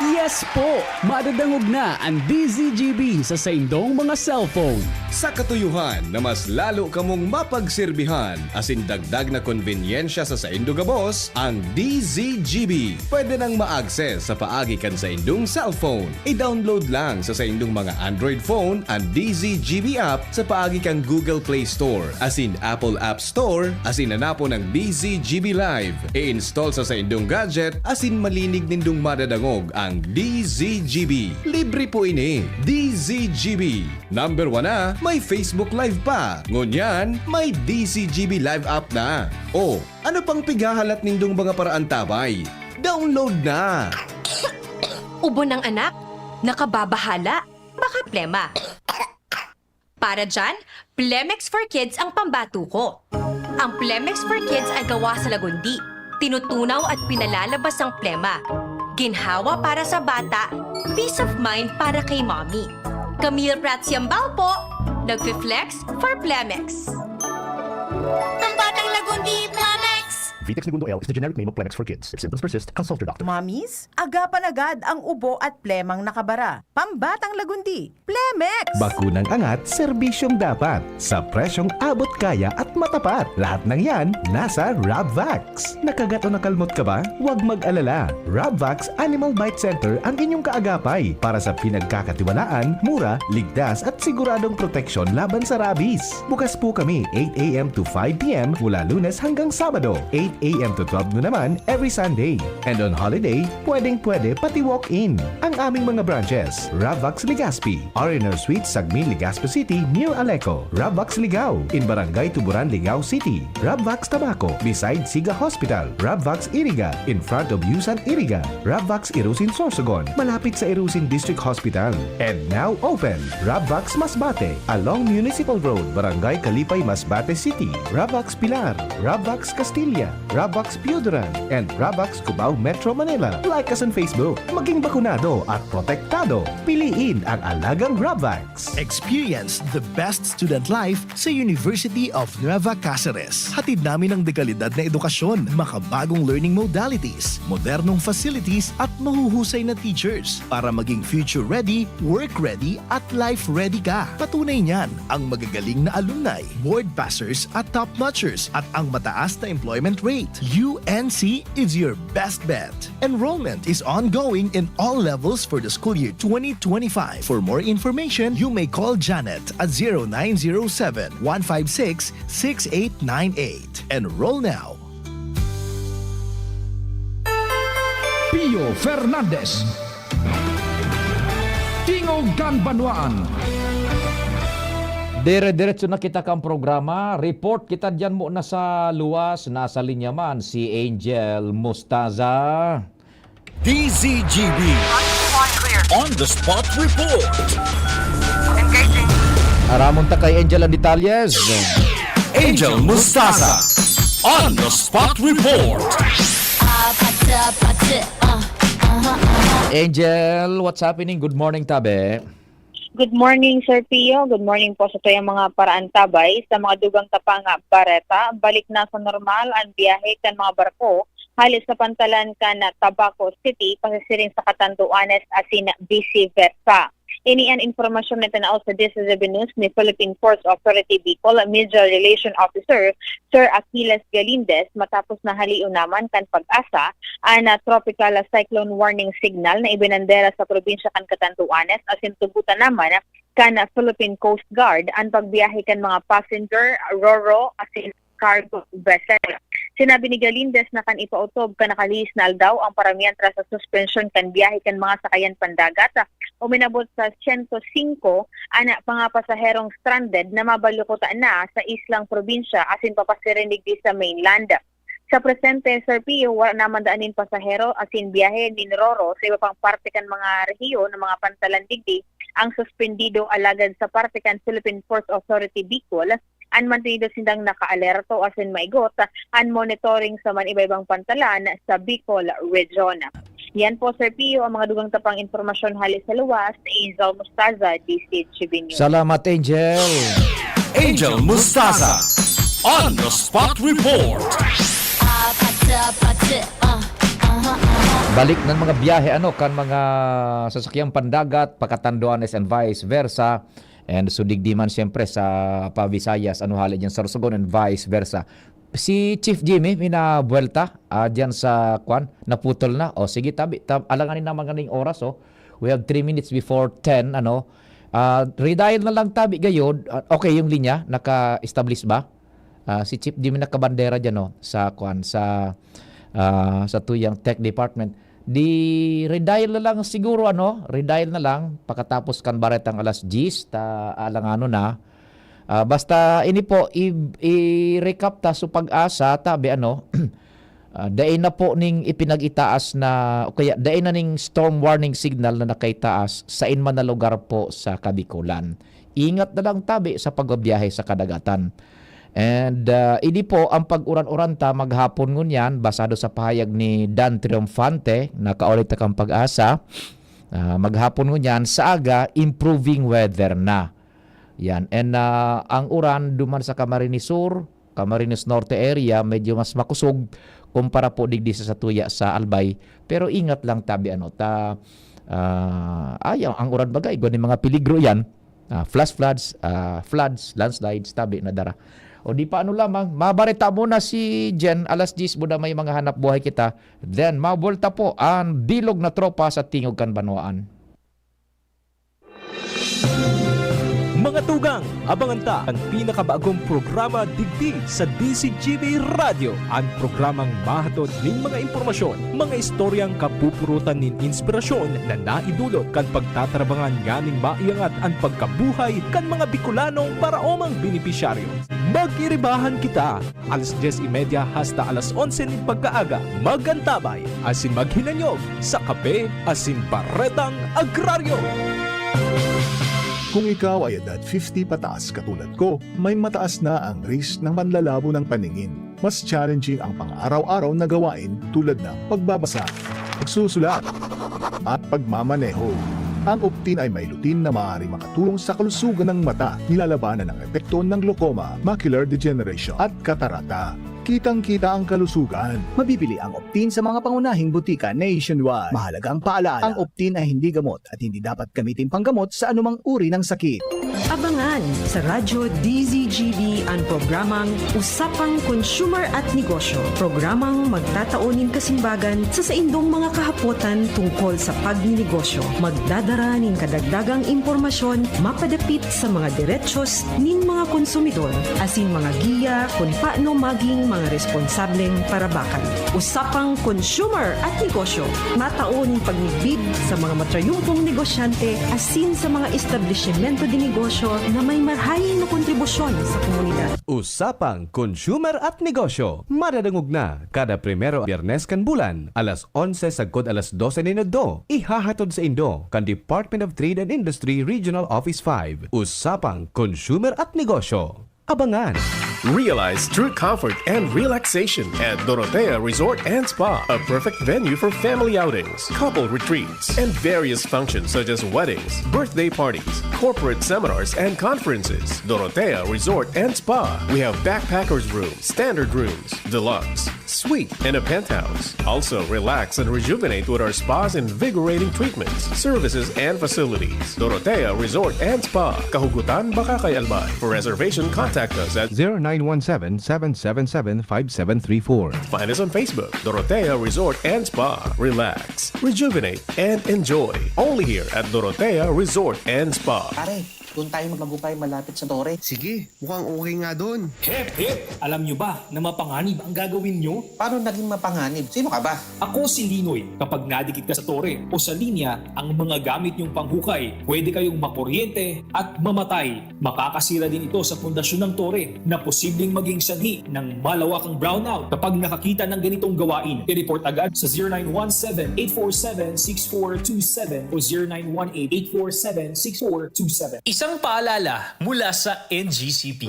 Yes po! Madadangog na ang D Z G B sa saindong mga cellphone. Sa katuyuhan na mas lalo kamong mapagserbihan asin dagdag na konbenyensya sa saindo gabos, ang D Z G B pwede nang ma-access sa paagi kan saindong cellphone. I-download lang sa saindong mga Android phone an D Z G B app sa paagi kan Google Play Store asin Apple App Store asin hanapon ang D Z G B Live. I-install sa saindong gadget asin malinig nindong madadangog ang D Z G B. Libre po ini. D Z G B. Number one na, may Facebook Live pa. Ngunyan, may D Z G B Live app na. O, ano pang pighahalat nindong mga paraantabay? Download na! Ubo ng anak, nakababahala, baka plema. Para dyan, Plemex for Kids ang pambato ko. Ang Plemex for Kids ay gawa sa lagundi, tinutunaw at pinalalabas ang plema. Ginhawa para sa bata, peace of mind para kay mommy. Camille Prats Yambao po, nagfi-flex for Plemex. Pambatang lagundi, Plemex! Pitex Negundo L is the generic name of Plemex for kids. If symptoms persist, consult your doctor. Mommies, agapan agad ang ubo at plemang nakabara. Pambatang lagundi, Plemex! Bakunang angat, serbisyong dapat. Sa presyong abot kaya at matapat. Lahat ng yan, nasa Rabvax. Nakagat o nakalmot ka ba? Huwag mag-alala. Rabvax Animal Bite Center ang inyong kaagapay para sa pinagkakatiwalaan, mura, ligtas at siguradong proteksyon laban sa rabies. Bukas po kami eight a m to five p m mula Lunes hanggang Sabado, eight a m to twelve noon naman every Sunday. And on holiday, pwedeng-pwede pati walk-in. Ang aming mga branches, Ravax Legazpi, R and R Suite, Sagmin, Legazpi City, near Aleco, Ravax Ligao, in Barangay Tuburan, Ligao City, Ravax Tabaco, beside Siga Hospital, Ravax Iriga, in front of Yusan Iriga, Ravax Irusin Sorsogon, malapit sa Irusin District Hospital. And now open, Ravax Masbate, along Municipal Road, Barangay Kalipay, Masbate City, Ravax Pilar, Ravax Castilla, Ravax Pioduran, and Ravax Cubao, Metro Manila. Like us on Facebook. Maging bakunado at protektado. Piliin ang alagang Ravax. Experience the best student life sa University of Nueva Cáceres. Hatid namin ang dekalidad na edukasyon, makabagong learning modalities, modernong facilities at mahuhusay na teachers para maging future ready, work ready at life ready ka. Patunay niyan ang magagaling na alumni, board passers at top notchers at ang mataas na employment rate. U N C is your best bet. Enrollment is ongoing in all levels for the school year twenty twenty-five. For more information, you may call Janet at zero nine zero seven, one five six, six eight nine eight. Enroll now. Pio Fernandez. Tingog kan Banwaan. Dire-diretso na kita kan programa. Report kita diyan muna sa luwas. Nasa linya man si Angel Mostaza. D Z G B On the Spot Report. Engaging. Aramon ta kay Angel ang detalyes. Angel Mostaza On the Spot Report. Angel, what's happening? Good morning, tabi. Good morning, Sir Pio. Good morning po sa tuyang mga paraantabay. Sa mga dugang ta pang bareta, balik na sa normal ang biyahe kan mga barko hale sa pantalan kan Tabaco City, pasisiring sa Catanduanes asin vice versa. Ini an impormasyon na itinaod sa D Z G B News ni Philippine Ports Authority Bicol Media Relation Officer Sir Achilles Galindez matapos na halion naman kan PAGASA an, ah, tropical cyclone warning signal na ibinandera sa probinsya kan Catanduanes asin tugotan naman kan Philippine Coast Guard an pagbiyahe kan mga passenger, ro-ro asin cargo vessel. Sinabi ni Galindez na kan ipautob kan nakalihis na aldaw ang paramiyan tras sa suspensyon kan biyahe kan mga sakayan pandagat. Uminabot sa siyento singko an mga pasaherong stranded na mabalukutan na sa islang probinsya asin papasiring digdi sa mainland. Sa presente, Sir Pio, wala naman daan nin pasahero asin biyahe nin ro-ro sa iba pang parte kan mga rehiyon ng mga pantalan digdi ang suspendido, alagad sa parte kan Philippine Ports Authority Bicol, an mantinido sindang nakaalerto asin maigot an monitoring sa man iba-ibang pantalan sa Bicol Region. Yan po, Sir Pio, ang mga dugang ta pang impormasyon hale sa luwas. Angel Mostaza, D Z G B News. Salamat, Angel. Angel Mostaza On the Spot Report. Balik ng mga biyahe, ano, kan mga sasakyang pandagat, pa Catanduanes and vice versa. And so, digdi man, siyempre, sa pa Visayas, ano, hale dyan sa Sorsogon and vice versa. Si Chief Jimmy, minabuwelta, ah, diyan sa, kwan, naputol na. O, sige, tabi, tab-, alanganin naman ganing oras, oh. We have three minutes before ten, ano. Ah, redial na lang, tabi, gayod. Ah, okay, yung linya, naka-establish ba? Ah, si Chief Jimmy nakabandera diyan, oh, sa, kwan, sa, ah, sa tuyang tech department. Di redial na lang siguro, ano, redial na lang pakatapos kan baretang alas diyes, ta alanganon na. Ah, basta ini po, i-, i-recap ta, so PAGASA, tabi, ano, ah, dai na po ning ipinag-itaas na, o kaya dai na ning storm warning signal na nakaitaas sa inman na lugar po sa Kabikolan. Ingat na lang, tabi, sa pagbabiyahe sa kadagatan. And, ah, ini po ang pag-uran-uran ta maghapon ngunyan, basado sa pahayag ni Dan Triunfante, nakaulit na kan PAGASA. Ah, maghapon ngunyan, sa aga, improving weather na. Yan. And, ah, ang uran duman sa Camarines Sur, Camarines Norte area, medyo mas makusog kumpara po digdi sa satuya sa Albay. Pero ingat lang tabi ano, ta, ah, ay, ang, ang uran baga, igwa nin mga peligro yan. Ah, flash floods, ah, floods, landslides, tabi na dara. O di pa ano lamang, mabareta muna si Jen, alas diyes muna may mga hanap buhay kita. Then, mabulta po ang bilog na tropa sa tingog kan banwaan. Mga tugang, abangan ta an pinakabagong programa digdi sa D Z G B Radyo, an programang mahatod nin mga impormasyon, mga istoryang kapupurutan nin inspirasyon na naidulot kan pagtatarabangan nganing maiangat an pagkabuhay kan mga Bicolanong paraomang benepisyaryo. Magiribahan kita! Alas dyes y media hasta alas onse nin pagkaaga, mag-antabay asin maghinanyog sa kape asin baretang agraryo. Kung ikaw ay edad fifty pataas katulad ko, may mataas na ang risk ng panlalabo ng paningin. Mas challenging ang pang-araw-araw na gawain tulad ng pagbabasa, pagsusulat, at pagmamaneho. Ang Optin ay may lutein na maaaring makatulong sa kalusugan ng mata, nilalabanan ang epekto ng glaucoma, macular degeneration, at katarata. Kitang-kita ang kalusugan. Mabibili ang Optin sa mga pangunahing butika nationwide. Mahalagang paalaala, ang Optin ay hindi gamot at hindi dapat gamitin panggamot sa anumang uri ng sakit. Abangan sa Radyo D Z G B an programang Usapang Consumer at Negosyo. Programang magtatao nin kasimbagan sa saindong mga kahapotan tungkol sa pagninegosyo. Magdadara nin kadagdagang impormasyon mapadapit sa mga derechos nin mga konsumidor asin mga giya kun paano maging mga responsableng parabakan. Usapang Consumer at Negosyo, matao nin pagmidbid sa mga matrayumpong negosyante asin sa mga establisimento de negosyo na may marhay na kontribusyon sa komunidad. Usapang Consumer at Negosyo, madadangog na kada primero Biyernes kan bulan, alas onse sagkod alas dose nin udto. Ihahatod saindo kan Department of Trade and Industry Regional Office five. Usapang Consumer at Negosyo. Abangan! Realize true comfort and relaxation at Dorotea Resort and Spa, a perfect venue for family outings, couple retreats, and various functions such as weddings, birthday parties, corporate seminars, and conferences. Dorotea Resort and Spa. We have backpackers room, standard rooms, deluxe, suite, and a penthouse. Also, relax and rejuvenate with our spa's invigorating treatments, services, and facilities. Dorotea Resort and Spa, Kahugutan, Bacacay, Albay. For reservation, contact us at zero nine one seven, seven seven seven, five seven three four. Find us on Facebook, Dorotea Resort and Spa. Relax, rejuvenate, and enjoy. Only here at Dorotea Resort and Spa. Pare, doon tayo magmagupay malapit sa tore. Sige, mukhang okay nga doon. Hep, hep! Alam nyo ba na mapanganib ang gagawin nyo? Paano naging mapanganib? Sino ka ba? Ako si Linoy. Kapag nadikit ka sa tore o sa linya, ang mga gamit nyong panghukay, pwede kayong makuryente at mamatay. Makakasira din ito sa pundasyon ng tore na posibleng maging sanhi ng malawakang brownout. Kapag nakakita ng ganitong gawain, i-report agad sa zero nine one seven, eight four seven, six four two seven o zero nine one eight, eight four seven, six four two seven. Isang paalala mula sa N G C P.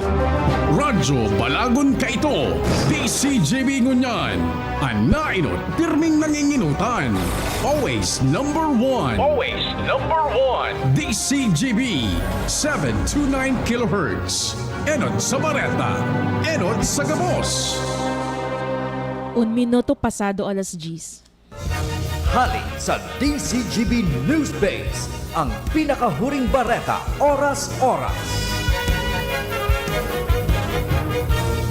Radyo Balagon Kaito, D C G B ngunyan. An nainot, pirming nanginginutan. Always number one. Always number one. D C G B, seven two nine kilohertz. Enot sa bareta, enot sa gabos. Un minuto pasado alas diyes. Hali sa D C G B Newsbase, ang pinakahuring bareta, oras-oras.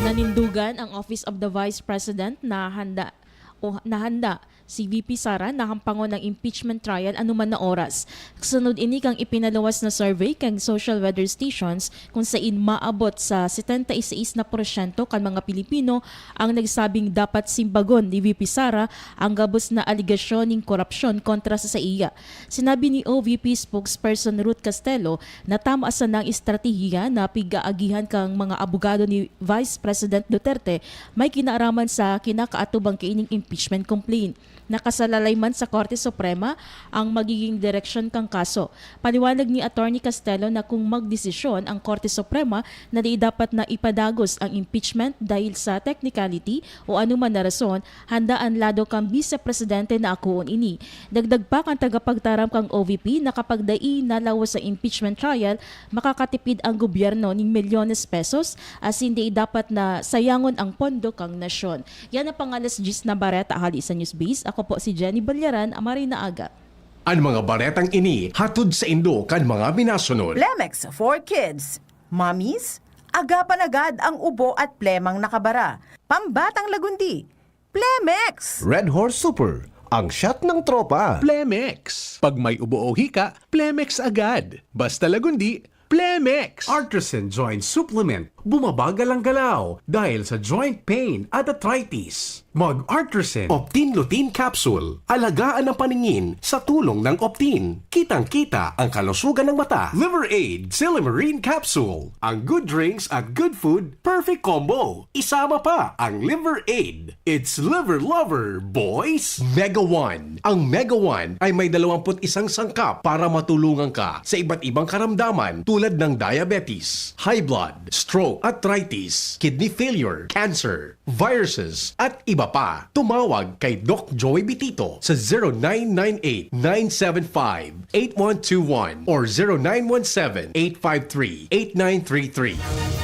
Nanindugan ang Office of the Vice President na handa o nahanda si V P Sara na hampangon ang impeachment trial anuman na oras. Kasunod ini kan ipinaluwas na survey kan Social Weather Stations, kung sain maabot sa setenta y seis na porsyento kan mga Pilipino ang nagsabing dapat simbagon ni V P Sara ang gabos na alegasyon nin korupsyon kontra sa saiya. Sinabi ni O V P spokesperson Ruth Castelo na tama sana ang estratehiya na pig-aagihan kan mga abogado ni Vice President Duterte may kinaaraman sa kinakaatubang kaining impeachment complaint. nakasalalay man sa Korte Suprema ang magiging direksyon kan kaso. Paliwanag ni Attorney Castelo na kung magdesisyon ang Korte Suprema na di dapat na ipadagos ang impeachment dahil sa technicality o anuman na rason, handa an lado kan Bise Presidente na akoon ini. Dagdag pa kan tagapagtaram kan O V P na kapag dai nalawas sa impeachment trial, makakatipid ang gobyerno nin milyones pesos, asin dai dapat na sayangon ang pondo kan nasyon. Yan ang pang-alas diyes na bareta hali sa Newsbase. Ako po si Jenny Balyaran, maray na aga. An mga baretang ini hatod saindo kan mga minasunod. Plemex for Kids. Mommies, agapan agad ang ubo at plemang nakabara. Pambatang lagundi. Plemex! Red Horse Super, ang shot ng tropa. Plemex. Pag may ubo o hika, Plemex agad. Basta lagundi, Plemex. Artisan Joint Supplement. Bumabagal ang galaw dahil sa joint pain at arthritis. Mag-Artisan Optin Lutein Capsule. Alagaan ang paningin sa tulong ng Optin. Kitang-kita ang kalusugan ng mata. Liver Aid Silymarin Capsule. Ang good drinks at good food, perfect combo. Isama pa ang Liver Aid. It's Liver Lover, boys! Mega One. Ang Mega One ay may dalawampu't isang sangkap para matulungan ka sa iba't ibang karamdaman tulad ng diabetes, high blood, stroke, arthritis, kidney failure, cancer, viruses, at iba pa. Tumawag kay Doc Joey Bitito sa zero nine nine eight, nine seven five, eight one two one or zero nine one seven, eight five three, eight nine three three.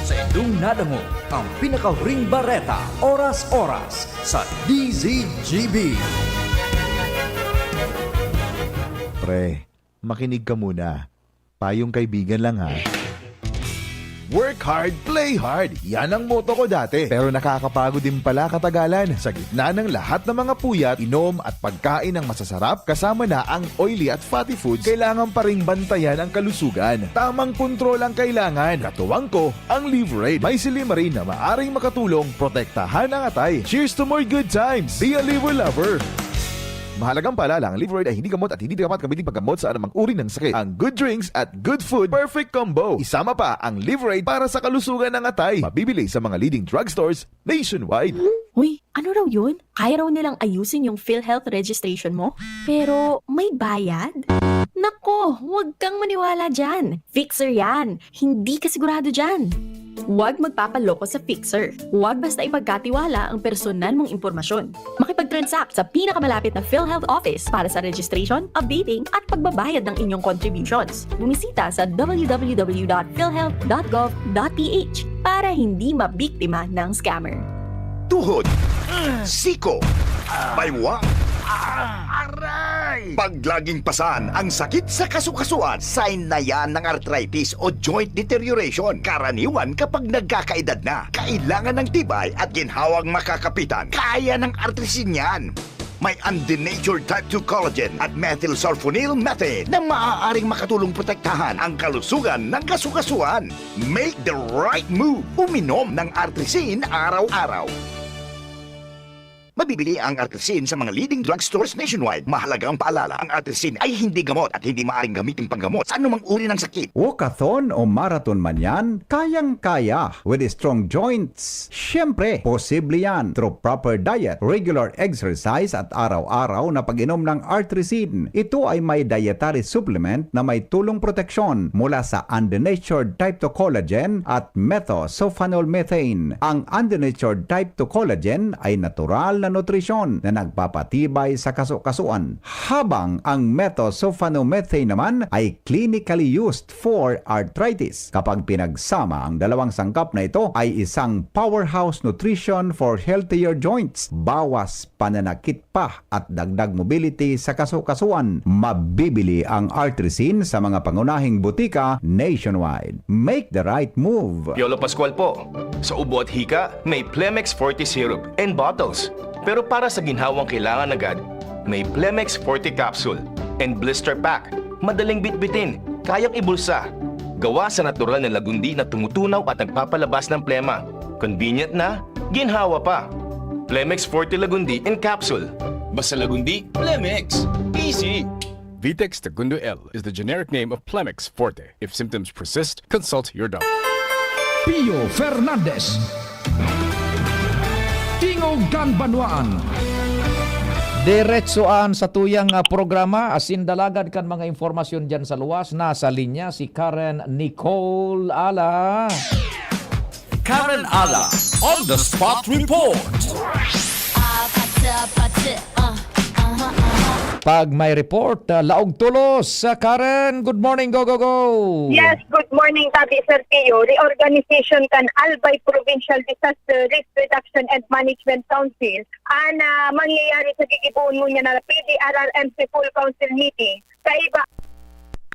Sa indong nadangog ang pinakahuring bareta, oras-oras, sa D Z G B. Pre, makinig ka muna. Payong kaibigan lang, ha. Work hard, play hard. Yan ang motto ko dati. Pero nakakapagod din pala katagalan. Sa gitna ng lahat ng mga puyat, inom at pagkain ng masasarap, kasama na ang oily at fatty foods, kailangan pa ring bantayan ang kalusugan. Tamang kontrol ang kailangan. Katuwang ko, ang Liverade. May silymarin na maaring makatulong protektahan ang atay. Cheers to more good times! Be a Liver Lover! Mahalagang paalala, ang Liverade ay hindi gamot at hindi dapat gamitin paggamot sa anumang uri ng sakit. Ang good drinks at good food, perfect combo. Isama pa ang Liverade para sa kalusugan ng atay. Mabibili sa mga leading drugstores nationwide. Uy, ano raw yun? Kaya raw nilang ayusin yung PhilHealth registration mo? Pero may bayad? Nako, huwag kang maniwala dyan. Fixer yan. Hindi ka sigurado dyan. Huwag magpapaloko sa Fixer. Huwag basta ipagkatiwala ang personal mong impormasyon. Makipag-transact sa pinakamalapit na PhilHealth office para sa registration, updating, at pagbabayad ng inyong contributions. Bumisita sa w w w dot philhealth dot gov dot p h para hindi mabiktima ng scammer. Tuhod, siko, baywang, aray! Pag laging pasan ang sakit sa kasukasuan, sign na yan ng arthritis o joint deterioration. Karaniwan kapag nagkakaedad na, kailangan ng tibay at ginhawang makakapitan. Kaya ng Artrisin yan. May undenatured type two collagen at methylsulfonyl methane na maaaring makatulong protektahan ang kalusugan ng kasukasuan. Make the right move. Uminom ng Artrisin araw-araw. Mabibili ang Artrisin sa mga leading drugstores nationwide. Mahalagang paalala, ang Artrisin ay hindi gamot at hindi maaaring gamitin panggamot sa anumang uri ng sakit. Walkathon o marathon man yan, kayang-kaya. With strong joints, siyempre, posible yan. Through proper diet, regular exercise at araw-araw na pag-inom ng Artrisin. Ito ay may dietary supplement na may tulong proteksyon mula sa undenatured type two collagen at methylsulfonyl methane. Ang undenatured type two collagen ay natural na nutrisyon na nagpapatibay sa kasukasuan, habang ang methylsulfonomethane naman ay clinically used for arthritis. Kapag pinagsama, ang dalawang sangkap na ito ay isang powerhouse nutrition for healthier joints. Bawas pananakit pa at dagdag mobility sa kasukasuan. Mabibili ang Artrisin sa mga pangunahing butika nationwide. Make the right move! Piolo Pascual po. Sa ubo at hika, may Plemex Forte Syrup and bottles. Pero para sa ginhawang kailangan agad, may Plemex Forte Capsule and Blister Pack. Madaling bitbitin, kayang ibulsa. Gawa sa natural na lagundi na tumutunaw at nagpapalabas ng plema. Convenient na, ginhawa pa. Plemex Forte Lagundi in capsule. Basta Lagundi, Plemex. Easy! Vitex Segundo L is the generic name of Plemex Forte. If symptoms persist, consult your doctor. Pio Fernandez. Tingog kan Banwaan. Diretso an satuyang, ah, programa, asin dalagan kan mga impormasyon diyan sa luwas. Nasa linya si Karen Nicole Ala. Karen Ala, on the spot report. Ah, pati, pati, ah, aha, aha. Pag may report, ah, laog tolos. Ah, Karen, good morning, go, go, go! Yes, good morning, Tabi Sergio. Reorganization kan Albay Provincial Disaster Risk Reduction and Management Council an, ah, mangyayari sa gigibohon ngunyan na P D R R M C Full Council meeting, kaiba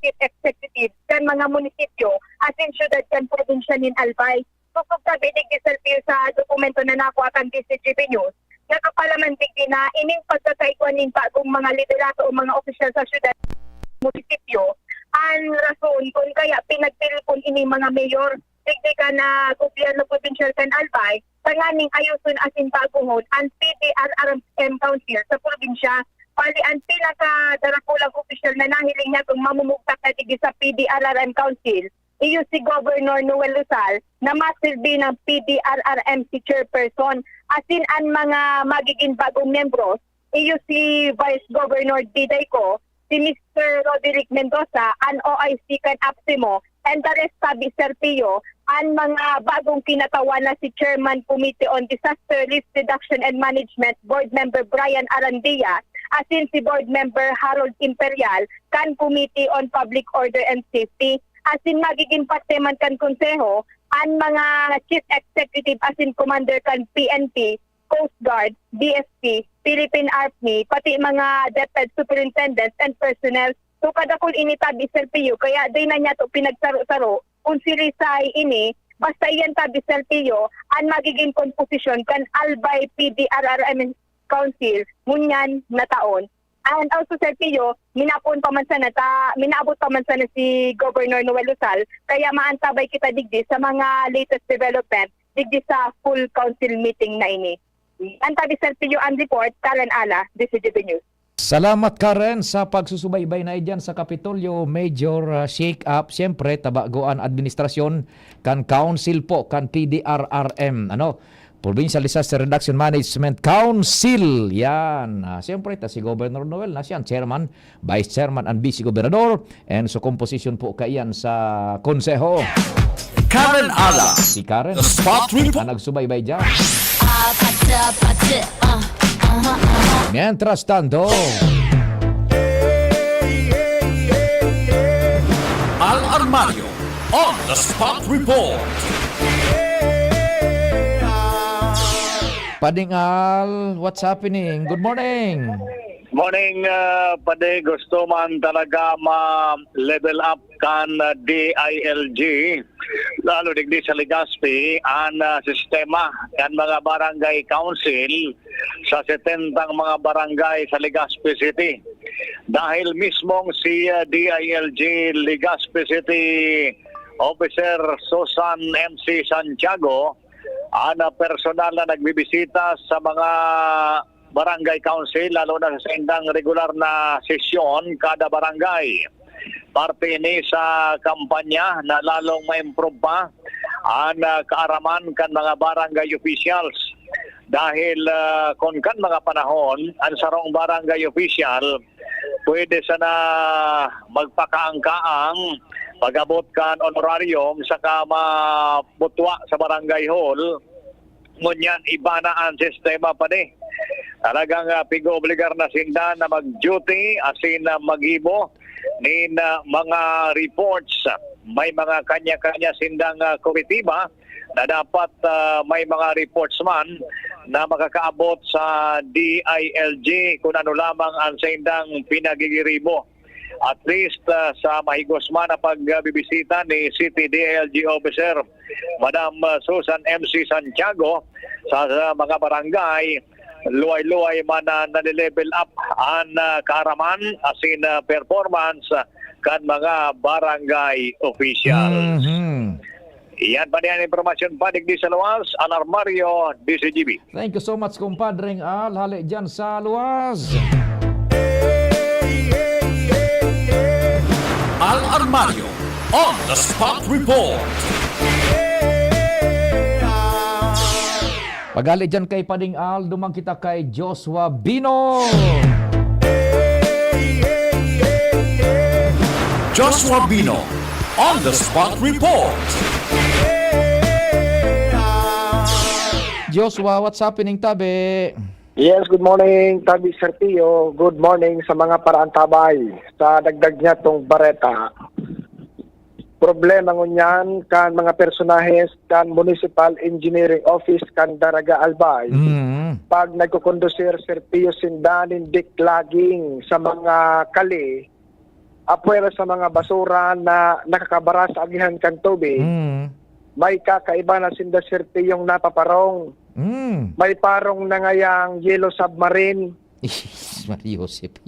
chief executive kan mga munisipyo asin syudad kan probinsya nin Albay. Sosog sabi digdi sa dokumento na nakua kan D Z G B News, nakapalaman digdi na ining pagkakaigwa nin bagong mga liderato o mga opisyal sa syudad, munisipyo, an rason kun kaya pinagtiripon ining mga mayor digdi kan, ah, gobyerno probinsyal kan Albay, tanganing ayoson asin bagohon an P D R R M Council sa probinsya. Bali, an pinakadarakulang opisyal na nahiling niya kung mamumugtak na digdi sa P D R R M Council, iyo si Governor Noel Rosal, na masilbi ng P D R R M C chairperson, asin an mga magiging bagong miyembros, iyo si Vice Governor Diday Co, si Mister Roderick Mendoza, an O I C kan APSEMO, and the rest, Tabi Sergio, an mga bagong kinatawan na si Chairman Committee on Disaster Risk Reduction and Management, Board Member Brian Arandia, asin si Board Member Harold Imperial, kan Committee on Public Order and Safety. Asin magiging parte man kan Konseho an mga Chief Executive asin Commander kan P N P, Coast Guard, D F P, Philippine Army, pati mga DepEd Superintendents and personnel. So, kadakul ini, Tabi Sergio, kaya di na niya to pinagsaro-saro kung sirisay ini, basta iyan, Tabi Sergio, an magiging komposisyon kan Albay P D R R M Council, ngunyan na taon. And also, Sergio, minapoon pa man sana ta, minaabot pa man sana si Governor Noel Rosal, kaya maantabay kita digdi sa mga latest development digdi sa full council meeting na ini. An Tabi Sergio an report, Karen Ala, D Z G B News. Salamat, Karen, sa pagsusubaybay na idyan sa Kapitolyo. Major, ah, shake-up, siyempre, tabago an administrasyon kan council po, kan P D R R M, ano, Provincial Disaster Reduction Management Council. Yan. Ah, siyempre, ta si Governor Noel na siya ang chairman, vice chairman, and vice gobernador. And so, komposisyon po kaiyan sa konseho. Karen Ala. Si Karen. The Spot Report. Ang nagsubaybay dyan. Ah, pati, pati, ah, aha, aha. Mientras tanto, Al Armario on the Spot Report. Pading Al, what's happening? Good morning. Morning, ah, Pade. Gusto man talaga ma-level up kan, ah, D I L G, lalo digdi sa Legazpi, an, ah, sistema kan mga barangay council sa setentang mga barangay sa Legazpi City. Dahil mismong si, ah, D I L G Legazpi City Officer Susan M C Santiago, an, ah, personal na nagbibisita sa mga barangay council, lalo na sa saindang regular na sesyon kada barangay. Parte ini sa kampanya na lalong ma-improve pa an, ah, kaaraman kan mga barangay officials. Dahil, ah, kun kan mga panahon, an sarong barangay official pwede sana magpakaangkaang pag-abot kan honorarium saka mabutwa sa barangay hall. Ngunyan, iba na an sistema, Pade. Talagang, ah, pig-oobligar na sinda na mag-duty asin, ah, maggibo nin, ah, mga reports. May mga kanya-kanya sindang, ah, komitiba na dapat, ah, may mga reports man na makakaabot sa D I L G kun ano lamang an saindang pinagigiribo. At least, ah, sa mahigos man na pagbibisita ni City D I L G Officer, Madam, ah, Susan M C Santiago, sa, sa mga barangay, luway-luway man na nale-level up an, ah, kaaraman asin, ah, performance, ah, kan mga barangay officials. Mhm. Iyan pa niyan impormasyon pa digdi sa luwas, Al Armario, D Z G B. Thank you so much, kumpadreng Al, hale dyan sa luwas. Al Armario on the spot report. Paghali dyan kay Pading Al, duman kita kay Joshua Bino. Joshua Bino on the spot report. Joshua, what's happening, tabi? Yes, good morning, Tabi Sergio. Good morning sa mga paraantabay. Sa dagdag niya tong bareta, problema ngunyan kan mga personahes kan Municipal Engineering Office kan Daraga Albay. Mm. Pag nagkukondusir, Sergio, sinda nin diklaging sa mga kali, apwera sa mga basura na nakakabara sa agihan kan tubig, Mm. may kakaiba na sinda, Sergio, yung napaparong. Mm. May parong na ngayang yellow submarine. Is, Mario Joseph.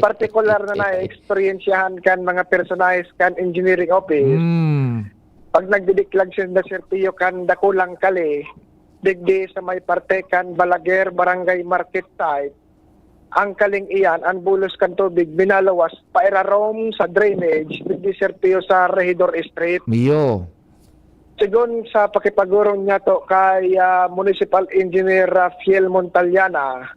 Partikular na na-experiensyahan kan mga personahes kan engineering office. Mm. Pag nagdidiklag sinda, Sergio, kan dakulang kali, digdi sa may parte kan Balaguer, Barangay Market site, ang kaling iyan, ang bulos kan tubig, minalawas pairarom sa drainage, digdi, Sergio, sa Regidor Street. Iyo. Sigon sa pakipagurong niya to kay, ah, Municipal Engineer Rafael Montaliana,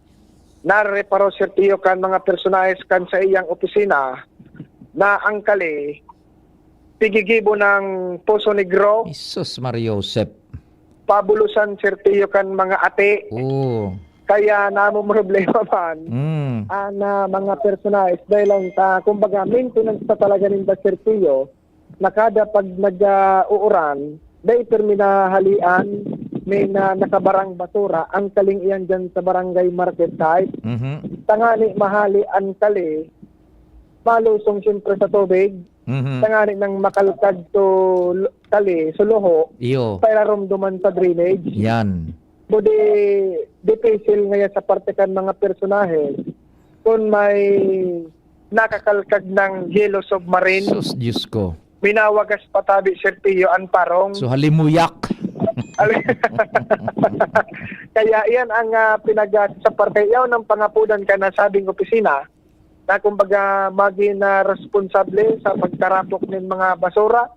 nareparo, Sergio, kan mga personahes kan sa iyang opisina na ang kali, tigigibo ng Poso Negro, Jesus, Mario Joseph. Pabulusan, Sergio, kan mga ati. Oo. Kaya namumroblema man Mm. ang, ah, mga personahes dahil lang sa, kumbaga, maintenance pa talaga ninda, Sergio, na kada pag nag, ah, uuran, dai pirmi nahalian, may na nakabarang basura, ang kaling iyan dyan sa barangay market site. Mhm. Tangani mahali ang kali, malusong siyempre sa tubig. Mhm. Tangani nang makalkad to l-, kali, suluho, Iyo. pairarom duman sa drainage. Yan. Budi, dipisil ngaya sa parte kan mga personahe, kun may nakakalkag ng yellow submarine, Sus, Diyos ko. Minawagas pa tabi, Sir Pio, an parong. So, halimuyak. Kaya iyan ang, ah, pinag-, sa parte, iyan ang pangapudan kan nasabing opisina na, kumbaga, magin, ah, responsable sa pagkarapok nin mga basura,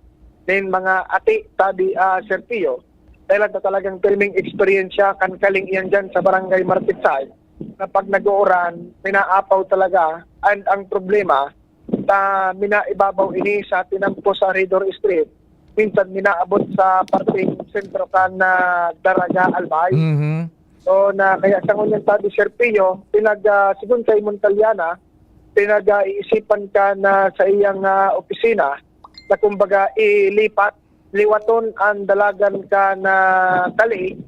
nin mga ati, tabi, ah, Sir Pio. Dahil ta talagang pirming eksperyensya kan kaling iyan diyan sa Barangay Martitsay, na pag nag-uuran, minaapaw talaga. And ang problema, ta minaibabaw ini sa tinampo sa Ridor Street, minsan minaabot sa parteng sentro kan, ah, Daraga, Albay. Mhm. So, na kaya sa ngunyan, tabi, Sir Pio, pinag-, ah, sigon kay Montaliana, pinag-, ah, iisipan kan sa iyang, ah, opisina na, kumbaga, ilipat, liwaton ang dalagan kan kali,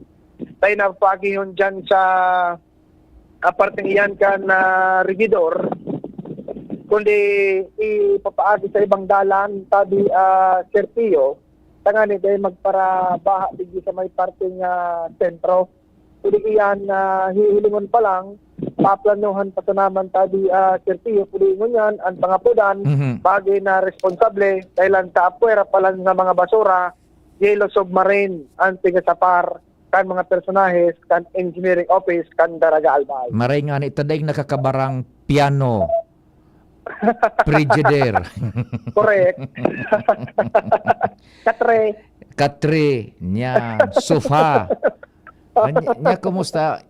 tayo na paagihon dyan sa, ah, parteng iyan kan, ah, regidor, kundi ipapaagi sa ibang dalan, tabi, ah, Sir Pio, tangani dahil magparabaha digdi sa may parteng, ah, sentro. Pwede iyan, ah, hihilingon pa lang, paplanuhan pa sana man, tabi, ah, Sir Pio, pwede ngunyan, ang pangapudan, Mhm. bagay na responsable, dahil lang sa apwera pa lang sa mga basura, yellow submarine, ang tigasapar, kan mga personahes, kan engineering office, kan Daraga, Albay. Maray nga ni, ta daing nakakabarang piano, Frigidaire. Correct. Katre. Katre, nya, sofa. Nya, nya, kumusta?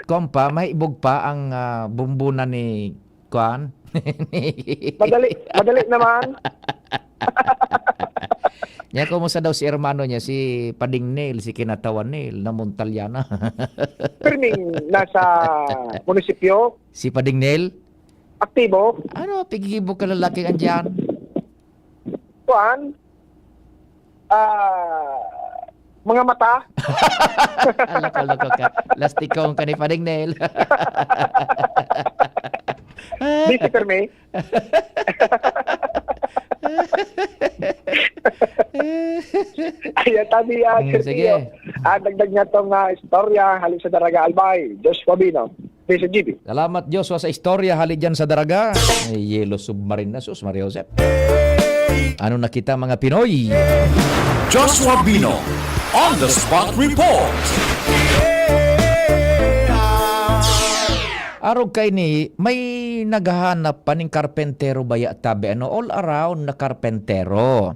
Kompa, may ibog pa ang, ah, bumbuna ni kuan? Madali, madali naman. Nya, kumusta daw si hermano niya, si Pading Neil, si Kinatawan Neil, na Montaliana? Pirming nasa munisipyo. Si Pading Neil? Aktibo. Ano, pigibo ka lalaking andyan? Kuan? Ah, mga mata. Loko-loko ka. Lastikong ka ni Pading Neil. Busy, permi. Ayan, tabi, ah, Mm, Sir sige. Pio. Ah, dagdag niya tong, ah, istorya, hali sa Daraga, Albay. Joshua Bino. Mister G B. Salamat, Joshua, sa istorya hali dyan sa Daraga. May yellow submarine na, sus, Maria Josep. Ano na kita, mga Pinoy? Joshua Bino, on the spot report. Arog kaini, may naghahanap pa ning karpentero baya, tabi, ano, all around na karpentero.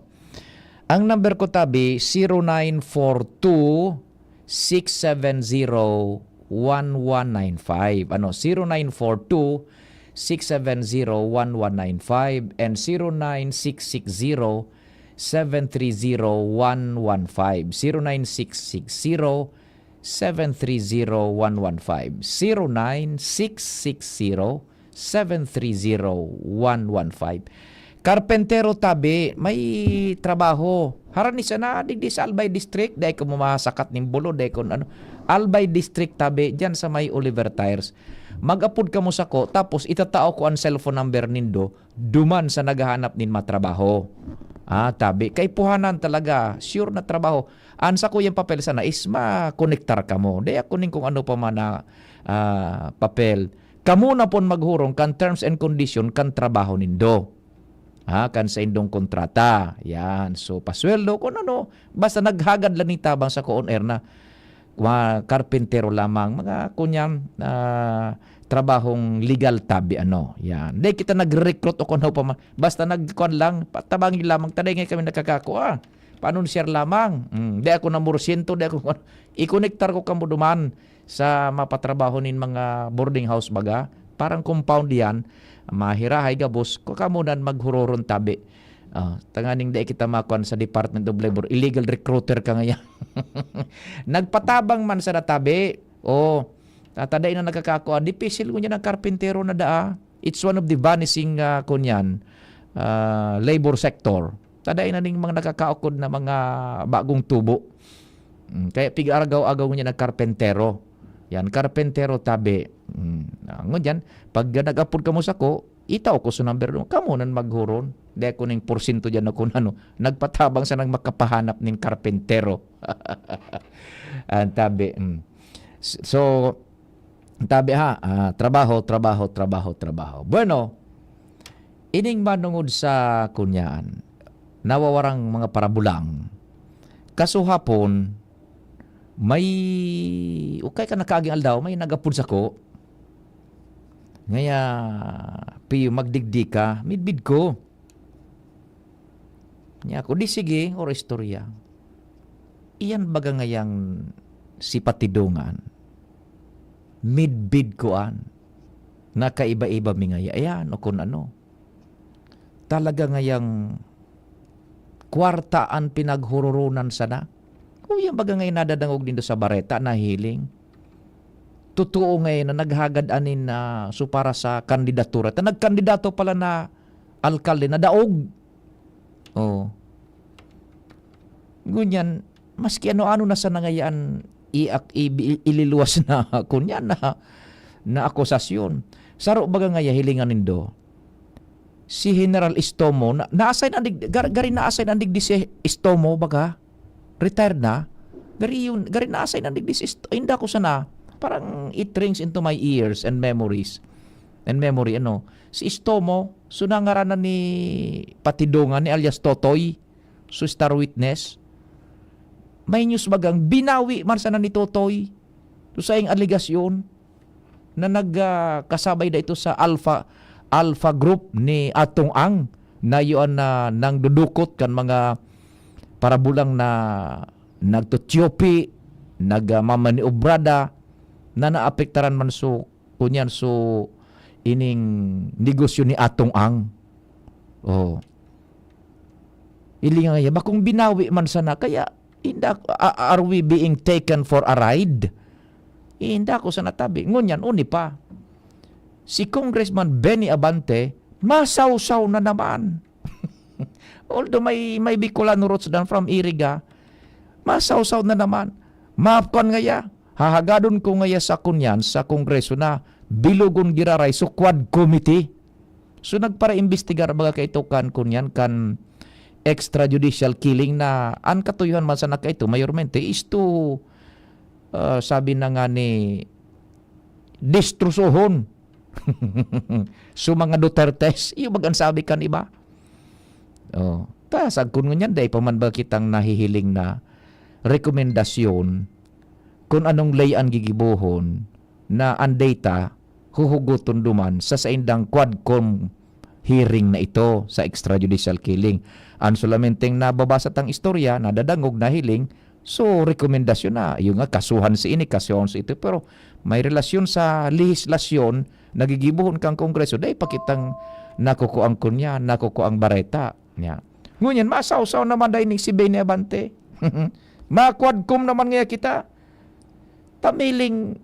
Ang number ko, tabi, zero nine four two, six seven zero, one one nine five. Ano, zero nine four two, six seven zero, one one nine five and zero nine six six zero, seven three zero, one one five. Zero nine six six zero, seven three zero, one one five. Zero nine six six zero, seven three zero, one one five. Karpentero tabi, may trabaho. Harani sana, digdi sa Albay District, dai kamo masakat nin bulo, dai kun ano. Albay District tabi, diyan sa may Oliver Tires. Mag-apod kamo sako, tapos itatao ko an cellphone number nindo, duman sa naghahanap nin matrabaho. Ah, tabi, kaipuhanan talaga, sure na trabaho. An sakuyang papel sana is makonektar kamo. Dai ako nin kung ano pa man na, ah, papel. Kamo na pon maghurong kan terms and condition kan trabaho nindo. Ha, kan saindong kontrata. Yan. So, pasweldo, kung ano, basta naghagad lang ni tabang sa ko on air na, mga karpentero lamang, mga kunyang, ah, trabahong legal tabi, ano. Yan. Di kita nagre-recruit o kung ano pa man. Basta nagkuan lang, patabangi lamang, taday ngay kami nakakakua. Paano share lamang? Hmm, di ako na mursyento, di ako, ikonektar ko kamo duman sa mapatrabaho nin mga boarding house baga. Parang compound yan, mahirahay gabos, kamo nan maghuroron tabi. Ah, tanganing dai kita makuan sa Department of Labor, illegal recruiter ka ngayan. Nagpatabang man sa natabi. Oh, tatadai na nagkakakua. Dipisil ngunyan ang karpentero na daa. It's one of the vanishing, ah, kunyan, ah, labor sector. Tadai na ning mga nakakaukod na mga bagong tubo. Mm, kaya pig-aragaw-agaw niya ng karpentero. Yan, karpentero tabi. Mm, ah, ngunyan, pag nag-apod kamo sako, itao ko sa number mo. Kamo nan maghuron. Di ako ning porsyento dyan na kung ano. Nagpatabang sa nang makapahanap ning karpentero. Ang tabi. Mm. S-, so, tabi ha, ah, trabaho, trabaho, trabaho, trabaho. Bueno, ining manungod sa kunyaan, nawawarang mga parabulang. Kasuhapon, may, ukay ka nakaaging aldaw, may nagapod sako. Ngaya, Pio, magdigdi ka, midbid ko. Niya ako, di sige, or istorya. Iyan baga ngayang si Patidongan, midbid kuan, nakaiba-iba mi ngaya, ayan, o kun ano. Talaga ngayang kwarta an pinaghuroronan sana. Uy, yan baga ngayon nadadangog nindo sa bareta, nahiling. Totoo ngayon na naghagad anin na so para sa kandidatura. Ta nagkandidato pala na alkalde, nadaog. Oh. Ngunyan, maski ano-ano na sa nangayaan, i-, i-, ililuwas na, kunyan na, na akusasyon. Saro baga ngaya hilingan nindo, si General Estomo, na, na-assign an dig-, gar-, gari na-assign an digdi si Estomo, baga? Retired na? Gari yun, gari na-assign an digdi si Esto-, inda ko sana, parang it rings into my ears and memories, and memory, ano, si Estomo, so nangaranan ni Patidongan, ni alias Totoy, so star witness, may news bagang binawi man sana ni Totoy, so saing aligasyon, na nag, ah, kasabay na ito sa Alpha, Alpha Group ni Atong Ang, na yun na nangdudukot kan mga parabulang na nagtutyopi, nag, ah, mamaniobrada, na naapektaran man so, kunyan so, ining negosyo ni Atong Ang. Oh. Ilingan niya, bakong binawi man sana, kaya inda, a-, are we being taken for a ride? Inda ko sa natabi. Ngunyan, uni pa. Si Congressman Benny Abante, masawsaw na naman. Although may, may Bicolano roots dan from Iriga, masawsaw na naman. Maapkon ngaya, hahagadon ko ngaya sa kunyan, sa Kongreso na bilugon giraray so Quad Committee. So, nagpara-imbestigar baga kaito kan, kunyan, kan extrajudicial killing na an katuyohan man sana kaito, mayormente, is to, ah, sabi na nga ni, destrosohon. So, mga Dutertes, iyo bagang sabi kan iba. Oh, ta, sagkon ngunyan, dai pa man ba kitang nahihiling na rekomendasyon kun anong ley an gigibohon na an data huhugoton duman sa saindang Quadcom hearing na ito sa extrajudicial killing. An solamenteng nababasa tang istorya, nadadangog, nahiling, So, rekomendasyon na, yung nga, kasuhan si ini, kasuhan si ito. Pero may relasyon sa lehislasyon na gigibohon kan Kongreso, dai pa kitang nakukuang kunya, nakukuang bareta. Nya. Ngunyan, masawsaw naman dai ning si Benny Abante. Makuadkom naman ngaya kita. Tamiling